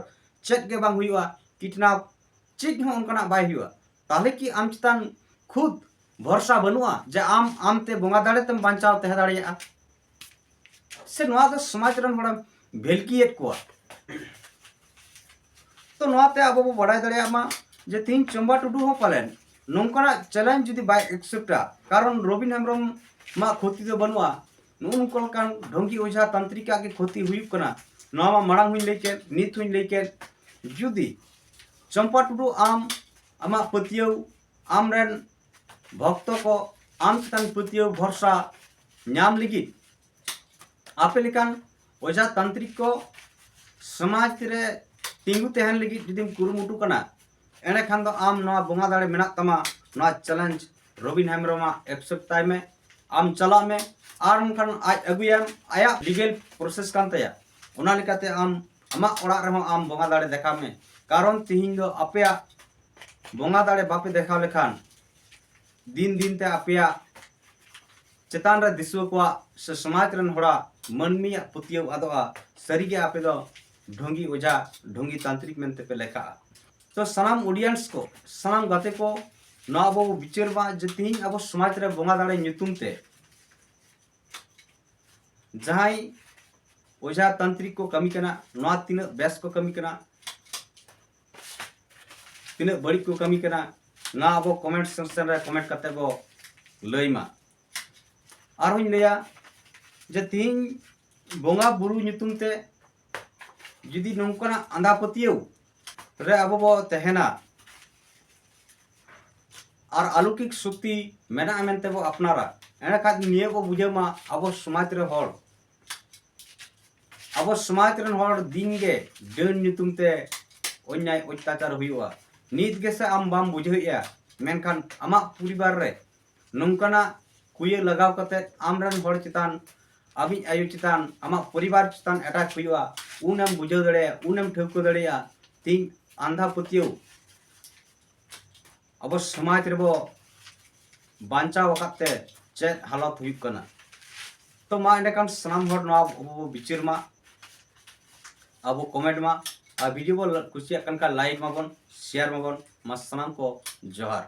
ᱪᱮᱫ ᱜᱮ ᱵᱟᱝ ᱦᱩᱭᱩᱜᱼᱟ, ᱠᱤᱰᱱᱟᱯ ᱪᱮᱫ ᱦᱚᱸ ᱚᱱᱠᱟᱱᱟᱜ ᱵᱟᱭ ᱦᱩᱭᱩᱜᱼᱟ᱾ ᱛᱟᱦᱚᱞᱮ ᱠᱤ ᱟᱢ ᱪᱮᱛᱟᱱ ᱠᱷᱩᱫ ᱵᱷᱚᱨᱥᱟ ᱵᱟᱹᱱᱩᱜᱼᱟ ᱡᱮ ᱟᱢ ᱟᱢᱛᱮ ᱵᱚᱸᱜᱟ ᱫᱟᱲᱮ ᱛᱮᱢ ᱵᱟᱧᱪᱟᱣ ᱛᱟᱦᱮᱸ ᱫᱟᱲᱮᱭᱟᱜᱼᱟ? ᱥᱮ ᱱᱚᱣᱟ ᱫᱚ ᱥᱚᱢᱟᱡᱽ ᱨᱮᱱ ᱦᱚᱲᱮᱢ ᱵᱷᱮᱞᱠᱤᱭᱮᱫ ᱠᱚᱣᱟ? ᱛᱚ ᱱᱚᱣᱟᱛᱮ ᱟᱵᱚ ᱵᱚ ᱵᱟᱲᱟᱭ ᱫᱟᱲᱮᱭᱟᱜ ᱢᱟ ᱡᱮ ᱛᱮᱦᱮᱧ ᱪᱚᱢᱵᱟ ᱴᱩᱰᱩ ᱦᱚᱸ ᱯᱟᱞᱮᱱ ᱱᱚᱝᱠᱟᱱᱟᱜ ᱪᱮᱞᱮᱧᱡᱽ ᱡᱩᱫᱤ ᱵᱟᱭ ᱮᱠᱥᱮᱯᱴᱟ, ᱠᱟᱨᱚᱱ ᱨᱚᱵᱤᱱ ᱦᱮᱢᱵᱨᱚᱢ ᱢᱟ ᱠᱷᱚᱛᱤ ᱫᱚ ᱵᱟᱹᱱᱩᱜᱼᱟ, ᱱᱚᱜᱼᱚ ᱱᱚᱝᱠᱟ ᱞᱮᱠᱟᱱ ᱰᱷᱚᱝᱜᱤ ᱚᱡᱷᱟ ᱛᱟᱱᱛᱨᱤᱠᱟᱜ ᱜᱮ ᱠᱷᱚᱛᱤ ᱦᱩᱭᱩᱜ ᱠᱟᱱᱟ᱾ ᱱᱚᱣᱟ ᱢᱟ ᱢᱟᱲᱟᱝ ᱦᱚᱧ ᱞᱟᱹᱭ ᱠᱮᱫ, ᱱᱤᱛ ᱦᱚᱧ ᱞᱟᱹᱭ ᱠᱮᱫ᱾ ᱡᱩᱫᱤ ᱪᱚᱢᱯᱟ ᱴᱩᱰᱩ ᱟᱢ ᱟᱢᱟᱜ ᱯᱟᱹᱛᱭᱟᱹᱣ, ᱟᱢᱨᱮᱱ ᱵᱷᱚᱠᱛᱚ ᱠᱚ ᱟᱢ ᱪᱮᱛᱟᱱ ᱯᱟᱹᱛᱭᱟᱹᱣ ᱵᱷᱚᱨᱥᱟ ᱧᱟᱢ ᱞᱟᱹᱜᱤᱫ ᱟᱯᱮ ᱞᱮᱠᱟᱱ ᱚᱡᱷᱟ ᱛᱟᱱᱛᱨᱤᱠ ᱠᱚ ᱥᱚᱢᱟᱡᱽ ᱨᱮ ᱛᱤᱸᱜᱩ ᱛᱟᱦᱮᱱ ᱞᱟᱹᱜᱤᱫ ᱡᱩᱫᱤᱢ ᱠᱩᱨᱩᱢᱩᱴᱩ ᱠᱟᱱᱟ, ᱮᱸᱰᱮᱠᱷᱟᱱ ᱫᱚ ᱟᱢ ᱱᱚᱣᱟ ᱵᱚᱸᱜᱟ ᱫᱟᱲᱮ ᱢᱮᱱᱟᱜ ᱛᱟᱢᱟ, ᱱᱚᱣᱟ ᱪᱮᱞᱮᱧᱡᱽ ᱨᱚᱵᱤᱱ ᱦᱮᱢᱵᱨᱚᱢᱟᱜ ᱮᱠᱥᱮᱯᱴ ᱛᱟᱭ ᱢᱮ, ᱟᱢ ᱪᱟᱞᱟᱜ ᱢᱮ᱾ ᱟᱨ ᱚᱱᱠᱟᱱ ᱟᱡ ᱟᱹᱜᱩᱭᱟᱢ, ᱟᱭᱟᱜ ᱞᱤᱜᱮᱞ ᱯᱨᱚᱥᱮᱥ ᱠᱟᱱ ᱛᱟᱭᱟ᱾ ᱚᱱᱟ ᱞᱮᱠᱟᱛᱮ ᱟᱢ ᱟᱢᱟᱜ ᱚᱲᱟᱜ ᱨᱮᱦᱚᱸ ᱟᱢ ᱵᱚᱸᱜᱟ ᱫᱟᱲᱮ ᱫᱮᱠᱷᱟᱣ ᱢᱮ, ᱠᱟᱨᱚᱱ ᱛᱤᱦᱤᱧ ᱫᱚ ᱟᱯᱮᱭᱟᱜ ᱵᱚᱸᱜᱟ ᱫᱟᱲᱮ ᱵᱟᱯᱮ ᱫᱮᱠᱷᱟᱣ ᱞᱮᱠᱷᱟᱱ ᱫᱤᱱ ᱫᱤᱱ ᱛᱮ ᱟᱯᱮᱭᱟᱜ ᱪᱮᱛᱟᱱ ᱨᱮ ᱫᱤᱥᱩᱣᱟᱹ ᱠᱚᱣᱟᱜ ᱥᱮ ᱥᱚᱢᱟᱡᱽ ᱨᱮᱱ ᱦᱚᱲᱟᱜ ᱢᱟᱹᱱᱢᱤᱭᱟᱜ ᱯᱟᱹᱛᱭᱟᱹᱣ ᱟᱫᱚᱜᱼᱟ᱾ ᱥᱟᱹᱨᱤᱜᱮ ᱟᱯᱮ ᱫᱚ ᱰᱷᱚᱝᱜᱤ ᱚᱡᱷᱟ, ᱰᱷᱚᱝᱜᱤ ᱛᱟᱱᱛᱨᱤᱠ ᱢᱮᱱᱛᱮ ᱯᱮ ᱞᱮᱠᱷᱟᱜᱼᱟ᱾ ᱛᱚ ᱥᱟᱱᱟᱢ ᱚᱰᱤᱭᱮᱱᱥ ᱠᱚ, ᱥᱟᱱᱟᱢ ᱜᱟᱛᱮ ᱠᱚ, ᱱᱚᱣᱟ ᱟᱵᱚ ᱵᱚ ᱵᱤᱪᱟᱹᱨ ᱢᱟ ᱡᱮ ᱛᱤᱦᱤᱧ ᱟᱵᱚ ᱥᱚᱢᱟᱡᱽ ᱨᱮ ᱵᱚᱸᱜᱟ ᱫᱟᱲᱮ ᱧᱩᱛᱩᱢ ᱛᱮ ᱡᱟᱦᱟᱸᱭ ᱚᱡᱷᱟ ᱛᱟᱱᱛᱨᱤᱠ ᱠᱚ ᱠᱟᱹᱢᱤ ᱠᱟᱱᱟ, ᱱᱚᱣᱟ ᱛᱤᱱᱟᱹᱜ ᱵᱮᱥ ᱠᱚ ᱠᱟᱹᱢᱤ ᱠᱟᱱᱟ, ᱛᱤᱱᱟᱹᱜ ᱵᱟᱹᱲᱤᱡ ᱠᱚ ᱠᱟᱹᱢᱤ ᱠᱟᱱᱟ, ᱱᱚᱣᱟ ᱟᱵᱚ ᱠᱚᱢᱮᱱᱴ ᱥᱮᱠᱥᱚᱱ ᱨᱮ ᱠᱚᱢᱮᱱᱴ ᱠᱟᱛᱮ ᱵᱚ ᱞᱟᱹᱭ ᱢᱟ᱾ ᱟᱨᱦᱚᱸᱧ ᱞᱟᱹᱭᱟ ᱡᱮ ᱛᱤᱦᱤᱧ ᱵᱚᱸᱜᱟ ᱵᱩᱨᱩ ᱧᱩᱛᱩᱢ ᱛᱮ ᱡᱩᱫᱤ ᱱᱚᱝᱠᱟᱱᱟᱜ ᱟᱸᱫᱷᱟ ᱯᱟᱹᱛᱭᱟᱹᱣ ᱨᱮ ᱟᱵᱚ ᱵᱚ ᱛᱟᱦᱮᱱᱟ ᱟᱨ ᱟᱞᱚᱠᱤᱠ ᱥᱚᱠᱛᱤ ᱢᱮᱱᱟᱜᱼᱟ ᱢᱮᱱᱛᱮ ᱵᱚ ᱟᱯᱱᱟᱨᱟ, ᱮᱸᱰᱮᱠᱷᱟᱱ ᱱᱤᱭᱟᱹ ᱵᱚ ᱵᱩᱡᱷᱟᱹᱣ ᱢᱟ ᱟᱵᱚ ᱥᱚᱢᱟᱡᱽ ᱨᱮ ᱦᱚᱲ, ᱟᱵᱚ ᱥᱚᱢᱟᱡᱽ ᱨᱮᱱ ᱦᱚᱲ ᱫᱤᱱ ᱜᱮ ᱰᱟᱹᱱ ᱧᱩᱛᱩᱢ ᱛᱮ ᱚᱱᱭᱟᱭ ᱚᱛᱛᱟᱪᱟᱨ ᱦᱩᱭᱩᱜᱼᱟ᱾ ᱱᱤᱛ ᱜᱮᱥᱮ ᱟᱢ ᱵᱟᱢ ᱵᱩᱡᱷᱟᱹᱣᱮᱫᱼᱟ, ᱢᱮᱱᱠᱷᱟᱱ ᱟᱢᱟᱜ ᱯᱚᱨᱤᱵᱟᱨ ᱨᱮ ᱱᱚᱝᱠᱟᱱᱟᱜ ᱠᱩᱭᱟᱹ ᱞᱟᱜᱟᱣ ᱠᱟᱛᱮ ᱟᱢᱨᱮᱱ ᱦᱚᱲ ᱪᱮᱛᱟᱱ, ᱟᱢᱤᱡ ᱟᱭᱳ ᱪᱮᱛᱟᱱ, ᱟᱢᱟᱜ ᱯᱚᱨᱤᱵᱟᱨ ᱪᱮᱛᱟᱱ ᱮᱴᱟᱠ ᱦᱩᱭᱩᱜᱼᱟ, ᱩᱱᱮᱢ ᱵᱩᱡᱷᱟᱹᱣ ᱫᱟᱲᱮᱭᱟᱜᱼᱟ, ᱩᱱᱮᱢ ᱴᱷᱟᱹᱣᱠᱟᱹ ᱫᱟᱲᱮᱭᱟᱜᱼᱟ᱾ ᱛᱤᱦᱤᱧ ᱟᱸᱫᱷᱟ ᱯᱟᱹᱛᱭᱟᱹᱣ ᱟᱵᱚ ᱥᱚᱢᱟᱡᱽ ᱨᱮᱵᱚ ᱵᱟᱧᱪᱟᱣ ᱟᱠᱟᱫ ᱛᱮ ᱪᱮᱫ ᱦᱟᱞᱚᱛ ᱦᱩᱭᱩᱜ ᱠᱟᱱᱟ᱾ ᱛᱚ ᱢᱟ ᱮᱸᱰᱮᱠᱷᱟᱱ ᱥᱟᱱᱟᱢ ᱦᱚᱲ ᱱᱚᱣᱟ ᱟᱵᱚ ᱵᱚ ᱵᱤᱪᱟᱹᱨ ᱢᱟ, ᱟᱵᱚ comment ᱢᱟ, ᱟᱨ video ᱵᱚ ᱠᱩᱥᱤᱭᱟᱜ ᱠᱟᱱ ᱠᱷᱟᱱ like ᱢᱟᱵᱚᱱ, share ᱢᱟᱵᱚᱱ᱾ ᱢᱟ ᱥᱟᱱᱟᱢ ᱠᱚ ᱡᱚᱦᱟᱨ᱾